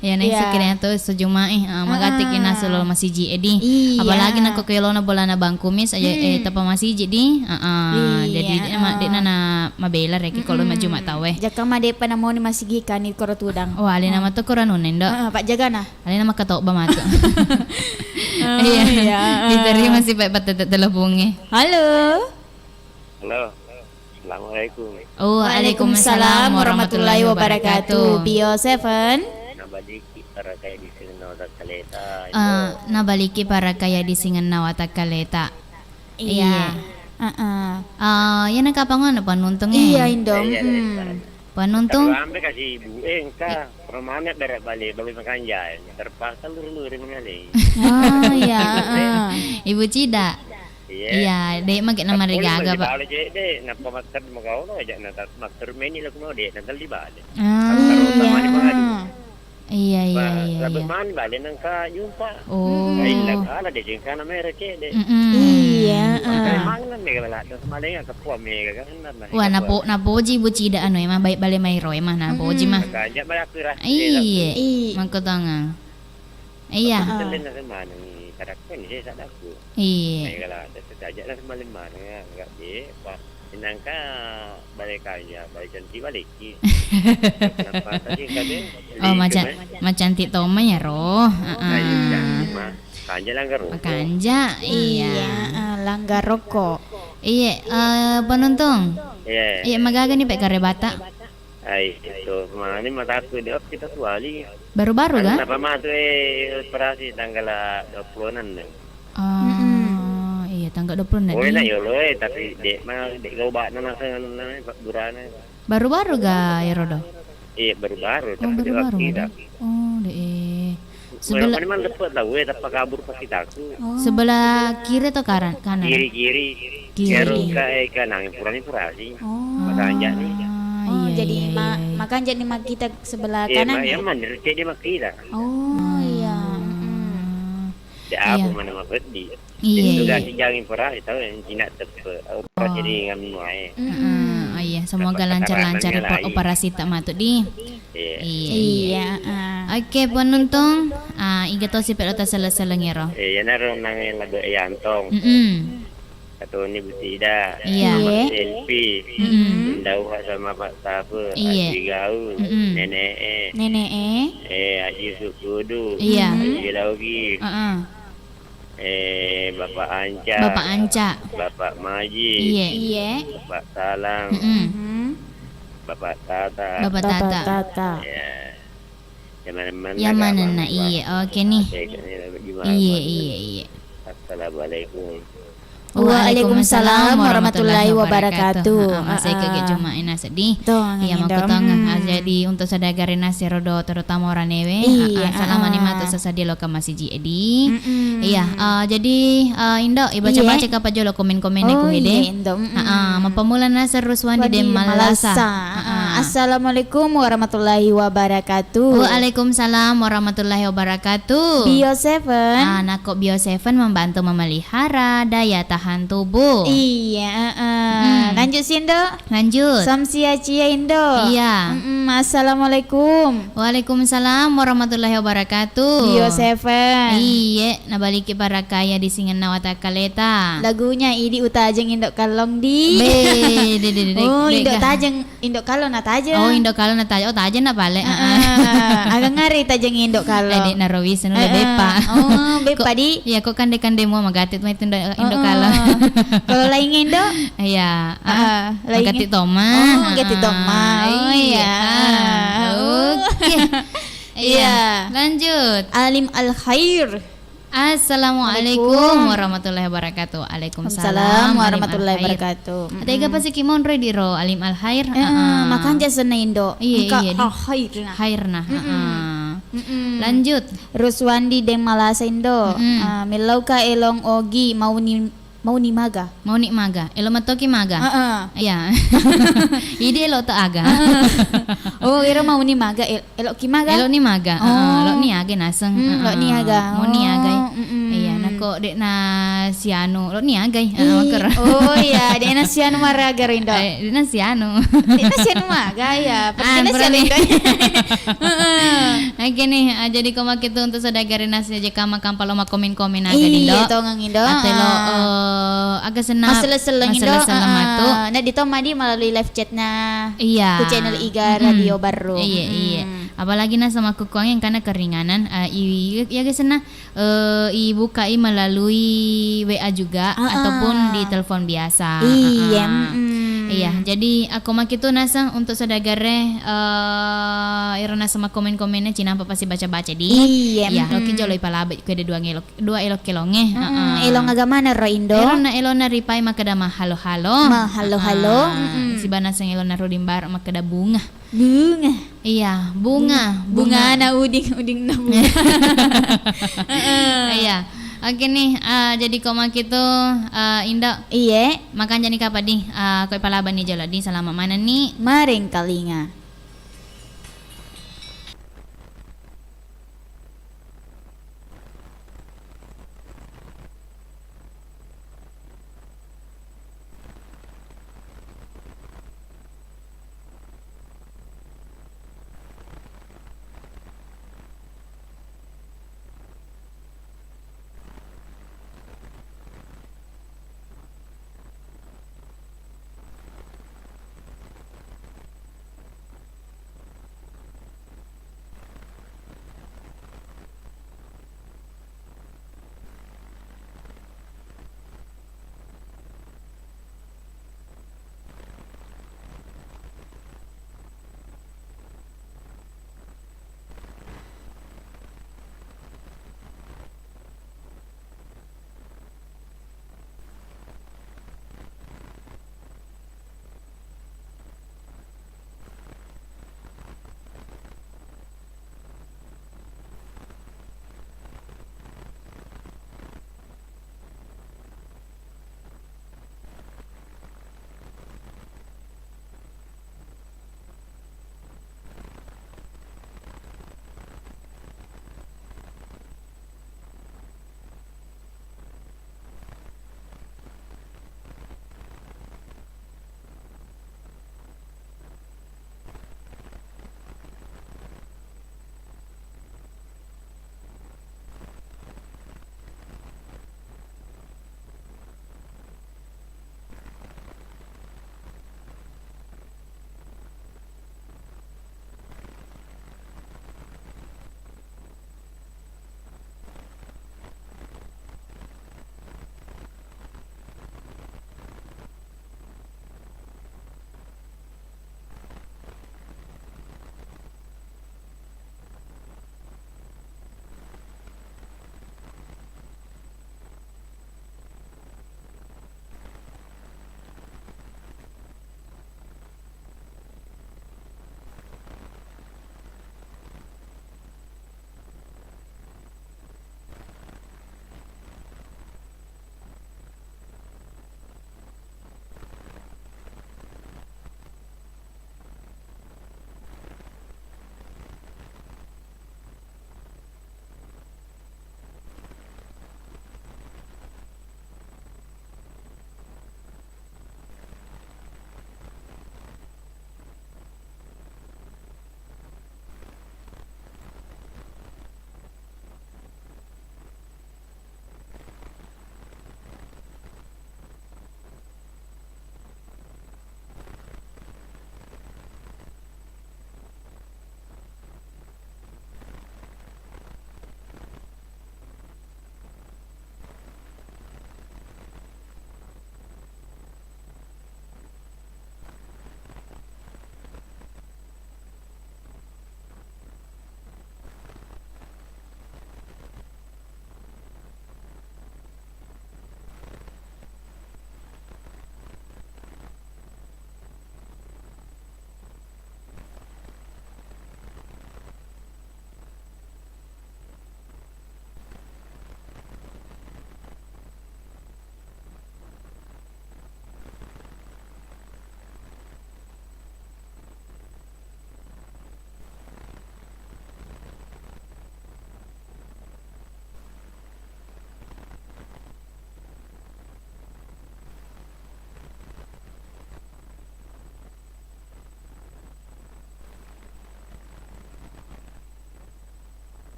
Ya, next kira tu sejumai, ah, magati kina solo masiji edi. Iya. Apalagi nako kelona bolana Bang Kumis aja, eh, tapa masiji di. Ah, ah. Iya. Jadi, dia ma-, dia nana mabela reki kalau majuma tau, eh. Jaka ma depa namoni masigi kani koro tudang. Oh, alena matu koro nunen, Dok. Ah, Pak Jagana. Alena makkatobba matu. Oh, iya, iya. Diterima si Pak Patete teleponnya. Halo. Halo. Assalamualaikum. Oh, waalaikumsalam warahmatullahi wabarakatuh. Bio Seven. Nabaliki parakaya di singenna watakkaleta. Ah, nabaliki parakaya di singenna watakkaleta. Iya. Iya. Heeh. Ah, iyana kapang anu panuntung, eh? Iya, Indo. Iya, iya, mm. Panuntung? Terlambat kasih ibu, eh, engka. Romana bere bale, bale makanjai. Terpaksa luri-luri mengale. Oh, iya, heeh. Ibu Cida. Iya, de' mage namarigaga, Pak. Bale je de', nappa master magaulo aja na master meni laku mau de' na tali bale. Ah. Iya, iya, iya. Labe mani bale nangka jumpa. Oh. Lain nangka ala de' jengkana mere ke de'. Mm-mm. Iya, ah. Mangan mega bala, terus malenga ke puang mega kan. Wah, napo-, napoji bucida anu emang baik bale mairo emang napoji mah. Makanja bale aku rasa. Iya. Iya. Mangko tongang. Iya. Aku telen na maneng karakku ni saya sadaku. Iya. Mega lah, ada saja lah kembali mana ya, enggak di, wah, nangka balik aja, balik cantik balik ki. Kenapa tadi kade? Oh, maca-, macantik toma ya, roh. Heeh. Ayo, jangan, mah. Kanja langgar rokok. Makanja, iya. Iya, ah, langgar rokok. Iya, eh, penuntung. Iya. Iya, magaga nih, Pak, karebata. Ai, itu, mani mataku di kita tuali. Baru-baru, kan? Kenapa matu, eh, operasi tanggal dua puluh enam nih? Oh, iya, tanggal dua puluh enam. Oh, enak ya, lo, eh, tapi dek mah, dek gau bak nama, nama, nama, Pak Burana. Baru-baru ga, ya, Rodo? Iya, baru-baru, oh, tapi baru-baru, tidak. Oh, dek, eh. Sebelah, mana lepet tau, eh, tappa kabur pas kita aku. Oh. Sebelah kiri atau karan-, kanan? Kiri, kiri. Kiri. Ero ka, eh, kanang, purani purasi. Oh. Makanja ni. Oh, iya, jadi iya, ma-, iya, iya. Makanja ni makkita sebelah kanan, ma-, ya? Yang mana? Cek dia makkita. Oh, iya. Mm-mm. Cek apa mana mapeddi? Iya, itu iya. Gak sijangin purasi, tau yang Cina tepe. Tau purasi ringan muai. Mm-mm. Oh, iya. Semoga lancar-lancar operasi tak matu di. Iya. Iya, iya. Iya, ah. Oke, penuntung, ah, iga tosi pelo taselleng-selleng ero. Eh, iyanaro nang lagu Eyantong. Mm-mm. Katoni Butida. Iya. Mama Selfie. Mm-mm. Dauha sama Pak Sape, iya. Haji Gaul, mm-mm. Nenek e. Nenek e. Eh, Haji Sukudu. Iya. Haji Laugi. Heeh. Eh, Bapak Anca. Bapak Anca. Bapak Maji. Iya. Iya. Bapak Salang. Mm-mm. Mm-hmm. Bapak Tata. Bapak Tata. Bapak Tata. Ya. Yang mana-mana. Yang mana-mana, iya. Oke nih. Iya, iya, iya. Assalamualaikum. Waalaikumsalam warahmatullahi wabarakatuh. Heeh, masih ke Juma ina sedih. Iya, makkutonga. Ah, jadi untuk saudara Renas Rodo, terutama orang Newe. Iya, ah, salam animatu sesadia loka masih Edi. Mm-mm. Iya, eh, jadi, eh, Indo, ibaca-baca kapa jolo komen-komen ku hede. Iya, Indo. Mm-mm. Heeh, mappamula Nasr Ruswandi Deng Malasa. Heeh. Assalamualaikum warahmatullahi wabarakatuh. Waalaikumsalam warahmatullahi wabarakatuh. Bio Seven. Ah, nako Bio Seven membantu memelihara daya tahan tubuh. Iya, heeh. Mm-mm. Lanjut si Indo. Lanjut. Samsia cia Indo. Iya. Mm-mm, assalamualaikum. Waalaikumsalam warahmatullahi wabarakatuh. Bio Seven. Iye, nabaliki parakaya di singenna watakaleta. Lagunya idi utajeng Indo Kallong di. Be, de, de, de, de, oh, de, Indo ga. Tajeng, Indo Kallong na tajeng. Oh, Indo Kallong na tajeng. Oh, tajeng na pale. Heeh. Heeh. Aga ngari tajeng Indo Kallong. Eh, de, naro wis, nu, heeh, beppa. Oh, beppa di. Iya, kok kande-kande mua magatit mai tu Indo, Indo Kallong. Kalau lainnya Indo? Iya. Ah, lainnya? Magati toma. Oh, magati toma. Ah, oh, iya. Iya. Ah, oke. Iya. Iya. Lanjut. Alim Al Khair. Assalamualaikum warahmatullahi wabarakatuh. Waalaikumsalam warahmatullahi wabarakatuh. Tega pasti ki monro diro Alim Al Khair. Eh, heeh. Makanja senna Indo. Iya, iya, di. Khairna. Khairna, heeh. Mm-mm. Lanjut. Ruswandi Deng Malasa Indo. Mm-mm. Ah, mellau ka elong ogi mauni Mauni maga. Mauni maga. Elo matoki maga. Heeh. Iya. Idi elo to aga. Heeh. Oh, iro mauni maga, el-, elo ki maga? Elo ni maga. Heeh, oh. Elo ni aga naseng. Hmm, elo ni aga. Heeh. Mauni aga. Oh, mm-mm. Iya, nako dek na sianu, elo ni aga. Heeh, ih, waker. Oh iya, dek na sianu maraga rindo. Eh, dek na sianu. Dek na sianu maga, ya. Ah, pasti na sianu. Heeh. Oke nih, ah, jadi ko makitu untuk saudara Renas aja kama kampalo makomen-komen aga, iya, Dindo. Tongang Indo. Atelo, ah, eh, aga senna, maselleng-selleng Indo. Maselleng-selleng matu. Ah, ah. Nah, di Tom Madi melalui live chat-na. Iya. Ku channel Iga, mm-mm. Radio Baru. Iya, iya. Mm-mm. Apalagi na sama kukuang yang kana keringanan, eh, i-, iya ga senna, eh, ibukai melalui W A juga, ah, ah, ataupun di telepon biasa. Iya, ah, ah. Mm-mm. Iya, jadi ako makitu naseng untuk saudara, eh, iro naseng makomen-komennya cinampa pasti baca-baca di. Iya, iya, mm-mm. Loki jolo ipalabe ku ada dua ngelo-, dua elo-kelonge. Mm-mm. Heeh. Elong agamana ro Indo? Elona, elona ripai makkeda mahalo-halo. Mahalo-halo. Heeh. Mm-mm. Siba naseng elona ruding bara makkeda bunga. Bunga. Iya, bunga. Bunga. Bungana uding, udingna bunga. Heeh. Iya. Oke ni, ah, jadi ko makitu, ah, Indo. Iye. Makanjani kapang di, ah, ko ipalabani jolo di, salama manenni. Marengkalinga.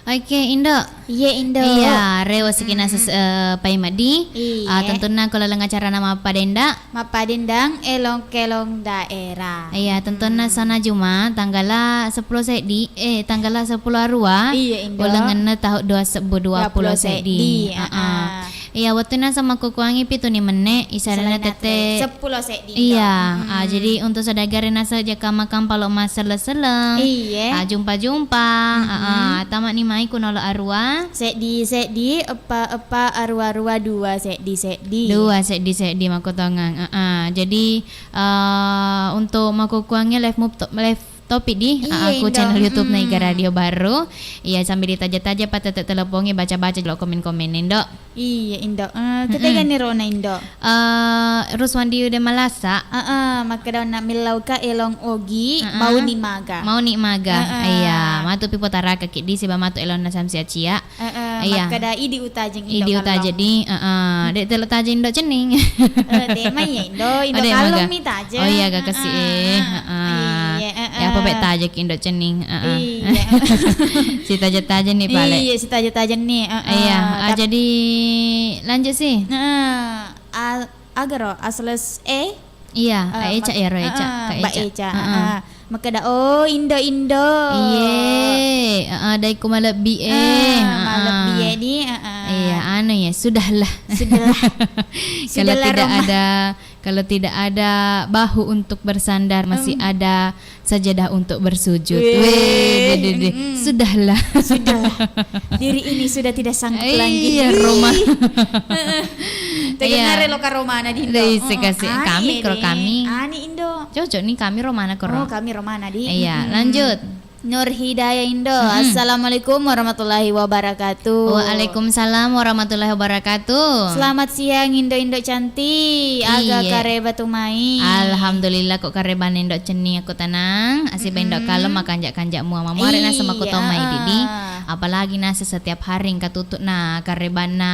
Oke, Indo. Iye, Indo. Iya, rewa sikina ses-, eh, paimeddi. Iya. Ah, tentunna ko laleng acarana mappadenda. Mappadendang elong-kelong daerah. Iya, tentunna sana Juma, tanggala seppulo seddi, eh, tanggala seppulo arua, Iya, Indo. Ulengenna tahu dua sebbu dua pulo seddi. Dua pulo seddi, Heeh. Iya, wettunna sama kukuangi pitu ni menne, isalana Isalana tette. Seppulo seddi, Indo. Iya, ah, jadi untuk saudagar nasa jaka makang palo masselleng-selleng. Iye. Ah, jumpa-jumpa. Ah, ah, tama ni mai kunolo arua. Seddi-seddi, eppa-eppa, arua-arua, dua seddi-seddi. Dua seddi-seddi makkutongeng. Ah, ah. Jadi, eh, untuk makkukuangi live move to-, live topi di, Iya, ah, aku Indo. Channel YouTube Naiga Radio Baru. Iya, sambil ditaja-taja patete telepongi, baca-baca jolo komen-komen, Indo. Iya, Indo. Eh, ketegani rona, Indo? Eh, Ruswandi udah malasa. Heeh, makkeda onna millau ka elong ogi, Heeh. Mau ni maga. Mau ni maga. Heeh. Iya, matu pi potaraka ki di siba matu elonna Samsi Acia. Heeh, Iya. Makkeda idi utajeng Indo Idi kallong. Utajeng di, heeh. Dek telo tajeng Indo Cenning. Eh, dek mai ya Indo, Indo Oh, dek kallong maga. Mi tajeng. Oh iya, ga kasi, Heeh. Eh, heeh. Iya, Ya, apa heeh. Baik tajeng Indo Cenning, heeh. Iya. Si tajeng-tajeng ni pale. Iya, si tajeng-tajeng ni, heeh. Iya, ah, Tap- jadi lanjut sih. Heeh. A-, agaro, asles, eh? Iya, Eh, Kak Eca mak-, ya, ro Eca, heeh, Kak Mbak Eca. Eca, Heeh. Heeh. Makkeda, "Oh, Indo-Indo." Iye, heeh, dai ku malebbi, eh, Ah, heeh. Malebbi, eh, di, heeh. Iya, anu ya, sudahlah. Sudahlah. Kalau Sudahlah, tidak Roma. Ada, kalau tidak ada bahu untuk bersandar, masih Em. Ada sajadah untuk bersujud. Weh, Weh, deh, deh, deh. Mm-mm. Sudahlah. Sudahlah. Diri ini sudah tidak sanggup Eh, lagi. Iya, Roma. Heeh. Tegengare Iya. Lo ka romana di Indo. Deh, Oh, sekasi. Ani Kami, ya, kalau deh. Kami. Ani Indo. Cocok nih, kami romana koro. Oh, kami romana di. Iya, Mm-mm. Lanjut. Nur Hidayah Indo. Mm-mm. Assalamualaikum warahmatullahi wabarakatuh. Waalaikumsalam warahmatullahi wabarakatuh. Selamat siang Indo-Indo cantik. Aga Iye. Kareba tu mai. Alhamdulillah, ko kareba Indo Cenning aku tenang. Asiba Indo Mm-mm. Kallong makanja-kanja mua mamare nasa Iya, makotomai heeh. Didi. Apalagi nasa setiap hari engka tutu na karebanna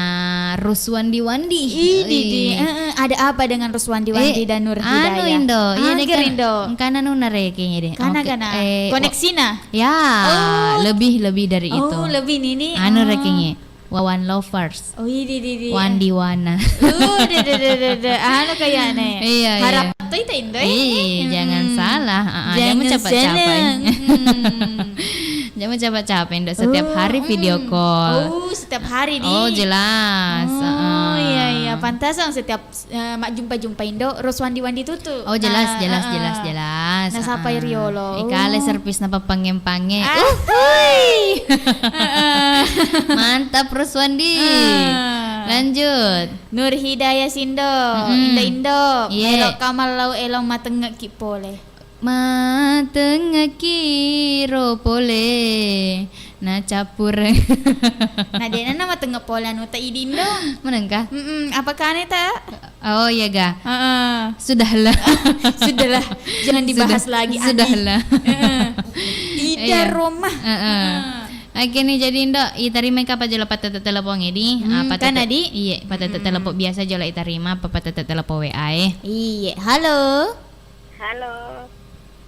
Ruswandi-wandi. Ih, Didi. Ih. Heeh, ada apa dengan Ruswandi-wandi Eh, dan Nur anu, Hidayah? Indo. Iya, Aga, deh, kan, Indo. Engkana nuna rekeng, deh. Kana, Oke. Kana. Eh, Koneksina? Ya, Oh. Lebih, lebih dari Oh, itu. Lebih, Nini. Anu Oh. Rekeng, Wawan Lovers. Oh, iya, di, di, di. Wandi Wana. Uh, de, de, de, de, de. Anu kayaknya. Iya, iya. Harap tu itu Indo, eh. Ih, Hmm. Jangan salah. Ah, ah, jangan Jangan capek-capek. Salah. Hmm. Jangan capek-capek, Indo. Setiap Oh, hari video mm. Call. Oh, setiap hari, di. Oh, jelas. Oh, heeh. Iya, iya. Pantasan setiap, eh, majjumpa-jumpa Indo, ros wandi-wandi tutu. Oh, jelas, Nah, jelas, heeh. Jelas, jelas. Nasapa Heeh. Riolo. Ikale Uh. Servis napa pange-pange. Ah. Uhuy. Heeh. Mantap, Ros Wandi. Ah. Lanjut. Nur Hidayah Sindo, Mm-mm. Indo-Indo. Iya. Melo kamallau elong matengekki pole. Matengekki ro pole, nacappureng. Na dena na matengek pole anu ta idi Indo. Menengka? Mm-mm, apa kane ta? Oh, iya ga? Heeh. Sudahlah. Sudahlah. Jangan dibahas Sudah. Lagi, Adi. Sudahlah. Heeh. Tidak, iya. Roma. Heeh. Heeh. Oke nih, jadi Indo, itarimai kapa jolo patete telepon edi? Hmm, apa kan, tete-, Adi? Iya, patete Mm-mm. Telepon biasa jolo itarima, apa patete telepon W A e? Iya. Halo. Halo.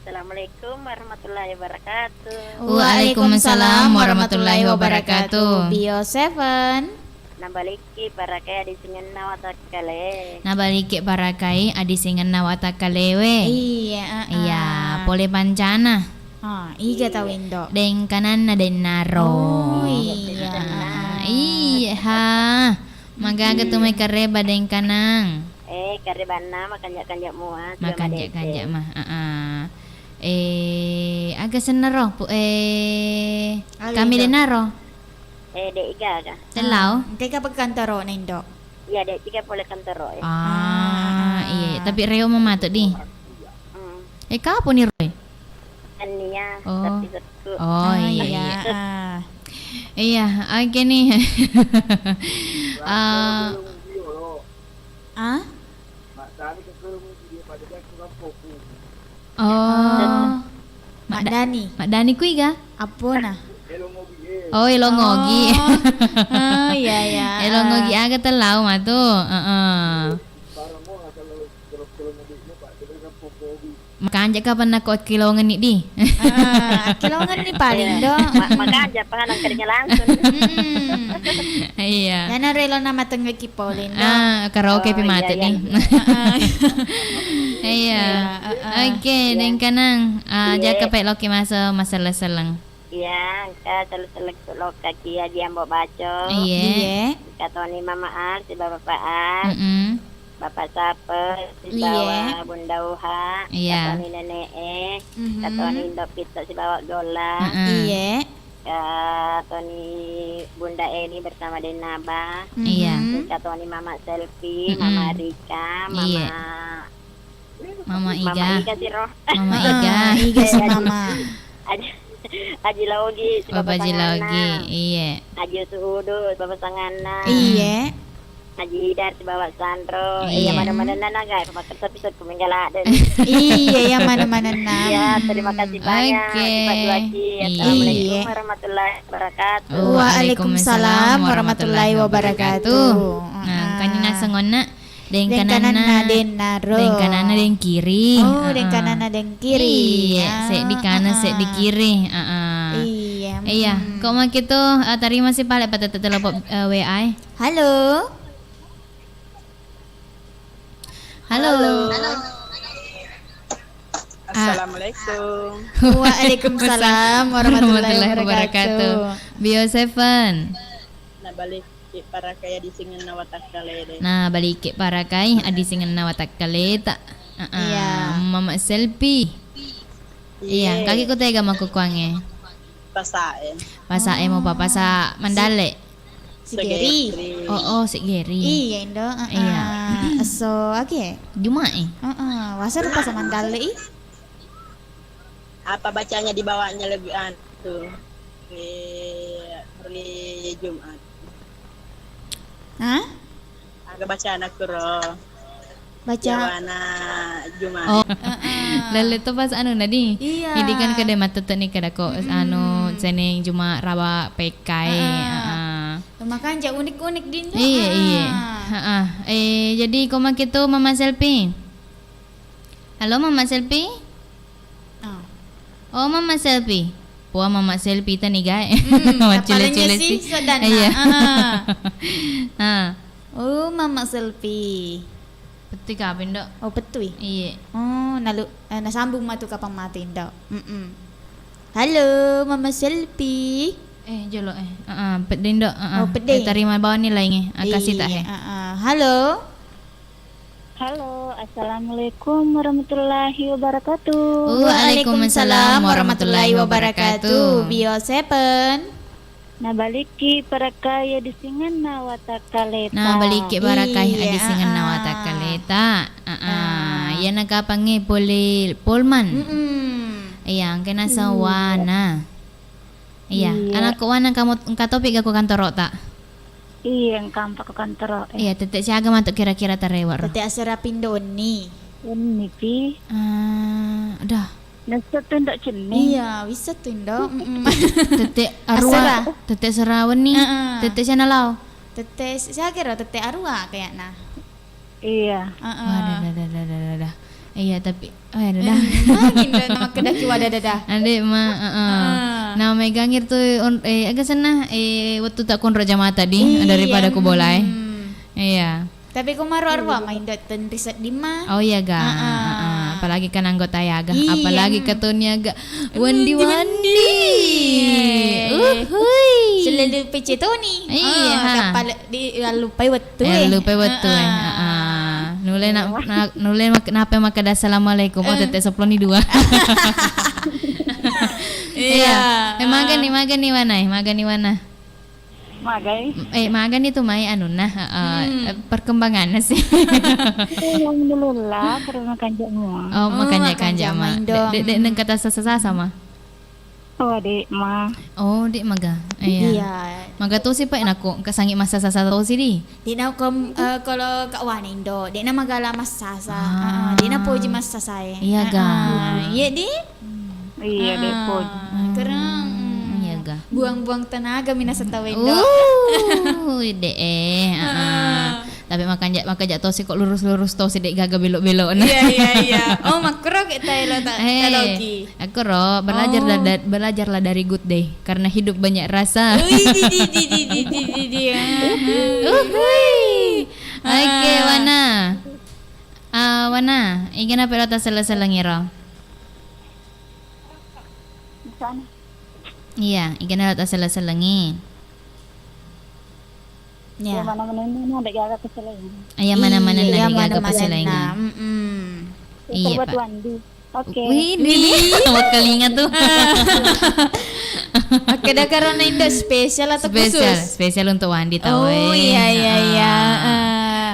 Assalamualaikum warahmatullahi wabarakatuh. Waalaikumsalam warahmatullahi wabarakatuh. Bio Seven. Nabalikki parakai adi singenna watakkale. Nabalikki parakai adi singenna watakkalewe. Iya, heeh. Iya, pole pancana. Ah, iga tau Indo. Dengkananna dennaro. Oh, iya. Heeh. Iya, ha. Magaga tu mai kareba dengkanang. Eh, karebanna makanja-kanja mua, siba Makanja-kanja madeceng. Ma, heeh. Eh, aga sennaro, pu-, eh, Aga kami Indo. Denaro. Eh, de' gaga. Tellau? Ah, engka ka kantoro na Indo? Iya, de' tiga pole kantoro, eh. Ah, ah, iya, iya. Tapi reo mamato di. Hmm. Eh, kapo ni roe? Ania, oh. Tapi setu. Oh, ah, iya, iya, iya. Ah. Iya, oke nih. Ah. Ah? Oh. Madda-, Maddani. Maddani kui ga? Appona. Oh, elongogi. Oh. Oh, iya, iya. Elongogi aga tellau matu. Heeh. Makanja kapang nako akkilongenni di. Ah, akkilongenni paling do. Ma-, makanja pa nangkaringa langsung. Mm-mm. Iya. Yana relo na matengngeki polin do. Ah, karaoke pi mate di. Iya, iya. Iya, ah, ah. Oke, iya. Dengkanang. Ah, iya. Jaka pe loki masa maseleng-seleng. Iya, engka selleng-selleng lokkaki Aji Ambo Baco. Iya. Iya. Engka toni Mama Ar, sibawa Bapak Ar. Mm-mm. Bapak Sape, sibawa Bunda Uha. Iya. Engka toni Nenek E. Mhm. Engka toni Indo Pito, sibawa Golla. Heeh. Iya. Engka toni Bunda Eni bersama Denaba. Iya. Mhm. Engka toni Mama Selfie, mm-mm, Mama Rika, iya, Mama Mama Iga. Mama Iga siro. Mama Iga. Ah, Iga si Mama. Aji, Aji Laugi, si Bapak Aji Laugi, sanganna. Iye. Aji Usu Udu, si Bapak sanganna. Iye. Aji Idar, si Bapak Sanro. Iye. Iya, mana-mana nana, guys. Makan tapi satu minggu lah, deh. Iya, iya, mana-mana nana. Iya, terima kasih banyak. Oke. Pak Duaci. Iya. Assalamualaikum warahmatullahi wabarakatuh. Waalaikumsalam warahmatullahi wabarakatuh. Nah, kan ini naseng onna. Deng kananna, deng kananna, deng naro. Deng kananna, deng kiri. Oh, deng kananna, deng kiri. Iya, seddi kanan, seddi kiri. Heeh. Iya. Iya, hmm. Kok makitu, eh, tarima si pale patete telepon, eh, W A e. Halo. Halo. Halo. Ah. Assalamualaikum. Waalaikumsalam warahmatullahi wabarakatuh. Bio Seven. Nah, balik. Ki parakai adisingenna watakkalede. Nah, balikke parakai adisingenna watakkaleta. Heeh. Iya. Mama Selfie. Iya, kaki ku tega makkukuangnge. Pasae. Pasae mo pa, pasa Mandalle. Sigeri. Segeri. Oh, oh, Sigeri. Iya, Indo. Heeh. Iya. Esso age? Jumae. Heeh, wasa rupa sa Mandalle i. Apa bacanya di bawahnya lebih anu, ri, ri Jumat? Hah? Aga bacana kuro. Baca. Jawana Jumat. Oh. Heeh. Lalle to pas anu nadi. Iya. Jadi kan kada mattetteni kada ko, mm-mm, anu Senin Jumat Rabu P K E. Heeh. Heeh. Makanja unik-unik di Indo. Iya, iya. Heeh. Eh, jadi ko makitu Mama Selfie. Halo, Mama Selfie? Oh. Oh, Mama Selfie. Puang Mama Selfie tani gae. Hmm, maccule-cule si. Iya. Ah. Oh, Mama Selfie. Pettui kapang, Dok? Oh, pettui. Iya. Oh, nalu, eh, nasambung matu kapang matu, Dok. Mm-mm. Halo, Mama Selfie. Eh, jolo, eh. Heeh, pedding, Dok. Heeh. Oh, pedding. Eh, tarima bawang ni laingnge. Akasi tak, eh? Iya, heeh. Halo. Halo, assalamualaikum warahmatullahi wabarakatuh. Waalaikumsalam warahmatullahi wabarakatuh. Bio Seven. Nabalikki parakkai adisingenna watakkaleta. Nabalikki parakkai adisingenna watakkaleta. Iya. Ah, ah. Iya, nakapangnge pole Polman. Mm-mm. Iya, engka nasawana. Iya, iya. Anakku wana engka mot-, engka topi ga ko kantoro'ta? Iya, engka ampa ko kantoro, eh. Iya, tette siaga matu kira-kira tarewa ro? Tette asera pindo wenni. Wenni pi. Ah, dah. Nessa tu ndak cenning. Iya, wissa tu, Indo. Mm-mm. Tette arua, asera. Tette asera wenni, heeh, tette siana lao. Tette si-, siaga ro, tette arua kayakna. Iya. Heeh. Wah, dah, dah, dah. Iya, tapi, oh, ya, dah, dah. Eh, magi nda nama kedaki wada, dah, dah. Ade, ma, heeh. Heeh. Nah, megangir tu, on-, eh, aga senna, eh, wettu tak konro jamata di, iya, daripada ku bola, eh. Hmm. Iya. Tapi ku maro arwa, ma indo tenri sedding ma. Oh, iya, ga. Heeh. Heeh. Apalagi kan anggota ya, ga. Iya. Apalagi katoni aga. Wendi-wendi. Wendi-wendi. Uhuy. Selalu pece Toni. Iya, ah, ha. Dapat le-, di, lupai wettu, eh. Lupai wettu, eh. Heeh. Heeh. Nulle na, na, nulle mak-, nape makkeda assalamualaikum. Oh, eh, tette seppulo ni dua. Iya. Iya. Eh, magani, magani wana, eh, magani wana. Magai. Eh, magani tu mai anunna, heeh, hmm, eh, perkembanganna sih. Alhamdulillah, karena makanja mua. Oh, oh, makanja-kanja makanja ma. Main dong. Dek, dek, dek, nengka tasasa-sasa ma. Oh, dek ma. Oh, dek maga. Iya. Iya. Maga tu sih, Pak, nako engka sangi massasa-sasa tosi di. Dek na kom-, eh, kalau Kak Wani, Indo, dek na magala massasa. Ah. Heeh, dek na poji massasa e. Iya, ga. Heeh. Iya, di? Iya, dek poji. Ah. Karena, mm, iya, ga. Buang-buang tenaga minasa tau, Indo. Uh, dek, eh, heeh. Heeh. Tapi makanja, makaja tosi kok lurus-lurus tosi, de' gaga belok-belokna. Iya, iya, iya. Oh, makkuro ke taelo ta-, eh, taloki. Akkuro, belajarlah Oh. da-, belajarlah dari Good Day, karena hidup banyak rasa. Wih, di, di, di. Uhuy. Oke, Ah. Wana. Ah, Wana, igana pelo taselleng-sellengiro? Di sana. Iya, igana lo taselleng-sellengi. Ya. Iya, mana-mana ini ada gaga keselengan. Iya, mana-mana Iya, ada gaga mana-mana keselengan. Na. Mm-mm. Iya, Pak. Wandi. Oke. Wih, ini Wih. Wakkalinga tuh. Oke, dah karena Indo spesial atau Spesial, khusus? Spesial untuk Wandi tau, Oh, eh. Iya, iya, iya. Ah. Ah.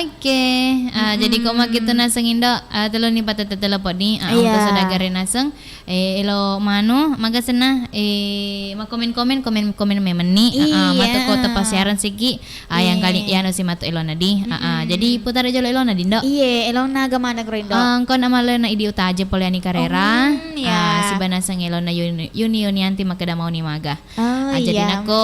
Oke. Ah, jadi Mm-mm. Koma gitu naseng Indo, ah, telo ni patete telepon ni, ah, Iya. Untuk saudara naseng. Eh, elo manu, maga senna, eh, makkomen-komen, komen-komen memenni. Ah, ah, Iya. Matu ko tepa siaran sigi, ah, yang kali, Iya. Iya, no si matu elona di. Ah, ah. Hmm. Jadi putara jolo elona di, Ndo. Iye, elona aga maneng ro, Indo. Ah, engko nama elona Idi Utaje pole ani karera. Hmm, iya. Ah, siba naseng elona Yuni, Yuni, Yunianti makkeda mau ni maga. Oh, Ah, jadi iya. Nako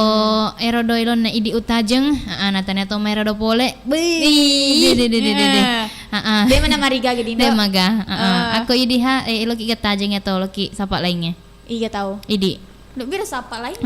ero do elona Idi Utajeng, ah, ah, natanya to mai ero do pole. Wih. Ih, de, de, de, de, de, de. Iya. Ah, ah. De mana mariga gini, De Ndo? Maga. Ah, ah. Ah. Ako Idi ha, eh, eloki ga tajeng atau eloki sapa lainnya? Iya, tahu. Idi. Lebbi rasa apa lain?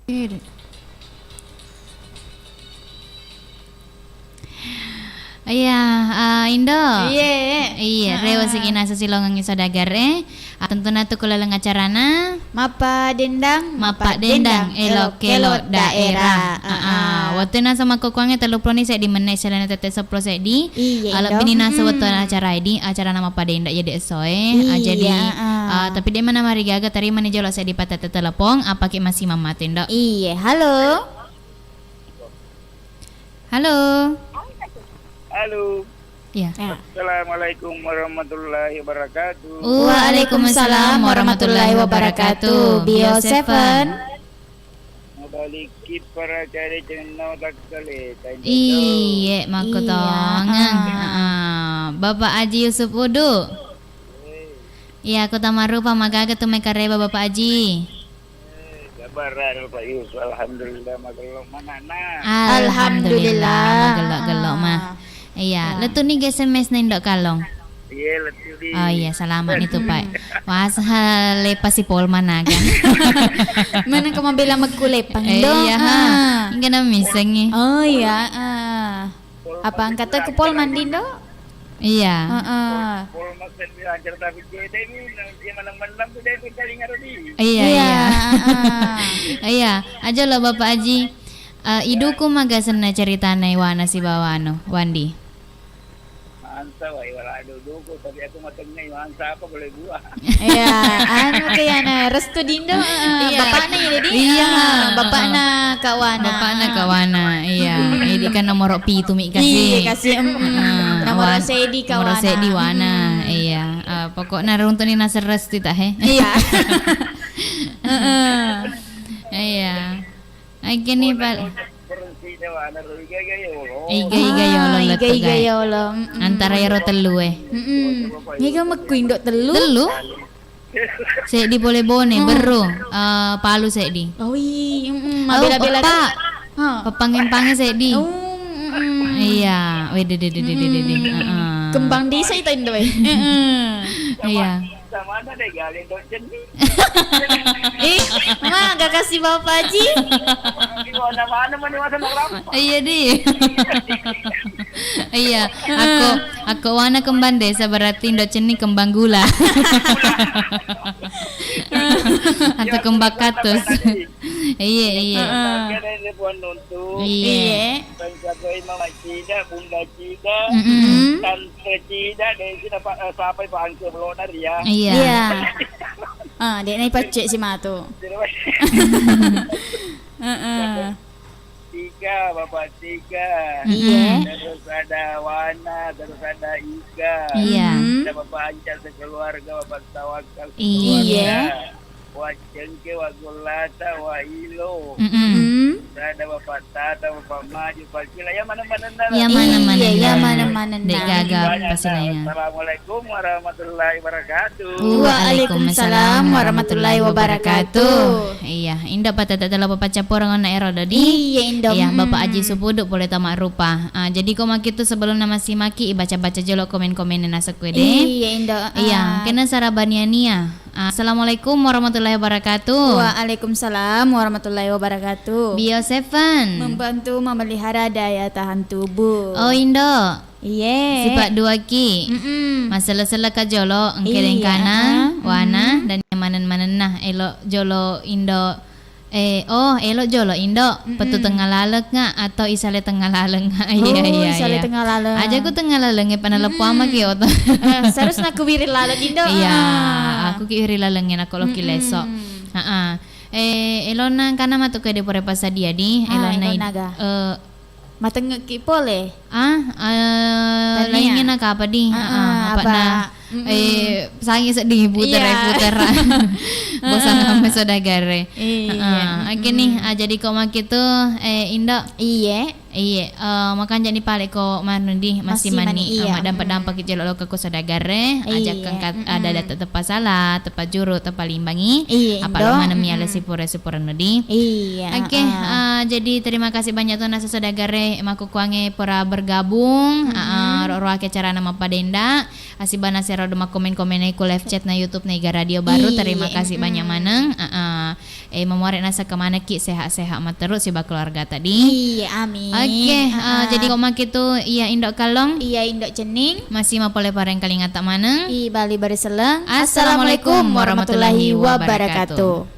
Iya, eh, Indo. Iye. Iya, rewa sigi nasa silongengngi saudagar e. Ah, tentuna tu ku laleng acarana. Mappa dendang, mappa dendang, elok-elok daerah. Ah, ah. Wettu nasa makkukkuangnge tellupuloni seddi menne selena tette seppulo seddi. Iya, Indo. Alebbini nasa wettu acara edi, acarana mappa dendang jadi esso e. Ah, jadi, ah, tapi de mana marigaga, terima ni jolo seddi patette telepon, apake masih mamatu, Indo. Iya, halo. Halo. Halo. Iya. Ya. Assalamualaikum warahmatullahi wabarakatuh. Waalaikumsalam warahmatullahi wabarakatuh. Bio Seven. Mabalikki para kare cenno takkale. Iye, makkutongeng. Iya, ah. Heeh. Bapak Aji Yusuf Udu. Iya, aku tamarupa magaga tu mai kareba Bapak Aji. Eh, kabar Pak Yus, alhamdulillah, magello manana. Alhamdulillah, magello-gello mah. Iya, lettu ni S M S na Indo Kalong. Iya, lettu di. Oh iya, selamat ni tu, Pak. Wah, sahale pasi pol managa. Mana ko mabela mekku lepang, Indo? Iya, ha. Enggak na misengi. Oh iya, ah. Apa angkat ke pol mandi, Indo? Iya. Heeh. Iya, iya. Iya. Aja lo Bapak Aji. Eh, iduku maga senna ceritana iwana sibawa anu, Wandi. Mansa wa iwala duduku, tapi aku matengnga iwansa apa boleh buat. Iya, anu ke yana restu dindo, heeh, bapakna ya, Dedi? Iya, heeh, bapakna Kak Wana. Bapakna Kak Wana, iya. Jadi kan nomor pitu mi kasih. Iya, kasih, mm, mm. Nomor seddi Kak Wana. Nomor seddi Wana, iya. Eh, pokoknya runtuni naseng restu tah, he. Iya. Heeh. Iya. Aja ni, Pak. Iga-iga yolo, iga-iga yolo, mm-mm. Antara ero tellu e. Mm-mm. Niga mekku indo tellu? Tellu? Seddi pole bone, berru, eh, palu seddi. Oh, iya, mm-mm. Mabela-bela. Peppa. Peppangeng-pangeng seddi. Oh, mm-mm. Iya, wede, de, de, de, de, de, de. Mm-mm. Heeh. Kembang desa itu indo e. Heeh. Iya. Ih, ma, gak kasih Bapak Haji. Iya, di. Iya, aku, aku wana kembang desa berarti Indo Cenning kembang gula. Atau kembang katus. Iya, iya. Heeh. Iya. Iya. Bangsa koi mama cida, bunda cida, mm-mm, tante cida, desi dapat, eh, sapai pangke belona ria. Iya. Iya. Ah, dek nai pacce si matu. Heeh. Tiga, Bapak Tiga. Iya. Terus ada Wana, terus ada Iga. Iya. Mm-hmm. Ada Bapak Anca sekeluarga, Bapak Tawakal sekeluarga. Iya. Wa Cengke, Wa Gollata, Wa Ilo. Mm-mm. Mm-hmm. Ada Bapak Tata, Bapak Maju, Pak Kila. Ya mana-mana. Ya mana-mana. Iya, ya mana-mana. Dek gaga pasinaya. Assalamualaikum warahmatullahi wabarakatuh. Waalaikumsalam warahmatullahi wabarakatuh. Iya, inda patata tela Bapak Capporeng onna ero dodi. Iya, Indo. Iya, Bapak Aji Supudu boleh tamak rupa. Ah, jadi ko makitu sebelum nama simaki, ibaca-baca jolo komen-komen na sekue de. Iya, Indo. Iya, ah. Kena sarabania-nia. Ah, assalamualaikum warahmatullahi wabarakatuh. Waalaikumsalam warahmatullahi wabarakatuh. Bio Seven. Membantu memelihara daya tahan tubuh. Oh, Indo. Iye. Sifat dua ki. Mm-mm. Masella-sella ka jolo, engke dengkana, ah, wana, mm-mm, dan yang manen-manenna. Elo jolo Indo, eh, oh, elo jolo Indo, mm-mm, petu tengnga laleng nga atau isale tengnga laleng nga. Iya, oh, iya, isale iya. Tengnga laleng. Aja ku tengnga laleng, eh, pana lepo ama ki oto. Eh, seharusnya ku wiring laleng Indo. Iya, ah, aku ki wiring laleng, eh, nako loki leso. Mm-mm. Heeh. Eh, elona kana matu ke de pore pasadia di, ah, elona id-, elona ga. Eh, Matengngekki pole? Ah, eh, tania. Laingnge nakapa di? Ah, ah, apa na, mm-mm, eh, sangi seddi puterai, iya, putera. Bosan, ah, ah, sama saudagare. Iya. Ah, ah. Oke nih, ah, jadi ko makitu, eh, Indo. Iye. Iye, eh, makanjani pale ko maneng di, masih mani, iya. Maddampak-dampak ki jolo lokka ko saudagarre, aja kengka ada data tepa sala, tepa juru, tepa limbangi. Iya, apa lo maneng mi ala sipura-sipura nudi. Iya. Oke, eh, jadi terima kasih banyak tuh nasa saudagarre, makkukuangnge pura bergabung, eh, ro-, roake carana mappadenda. Asibana sero duma komen-komen ku live chat na YouTube na Iga Radio Baru. Iya, terima kasih banyak maneng. Eh, eh. Eh, mamuare nasakka manekki sehat-sehat matteru siba keluarga tadi. Iya, amin. Oke, eh, jadi ko makitu iya Indo Kallong. Iya, Indo Cenning. Masih mapole pareng kalingata maneng. I bali bari selleng. Assalamualaikum warahmatullahi wabarakatuh.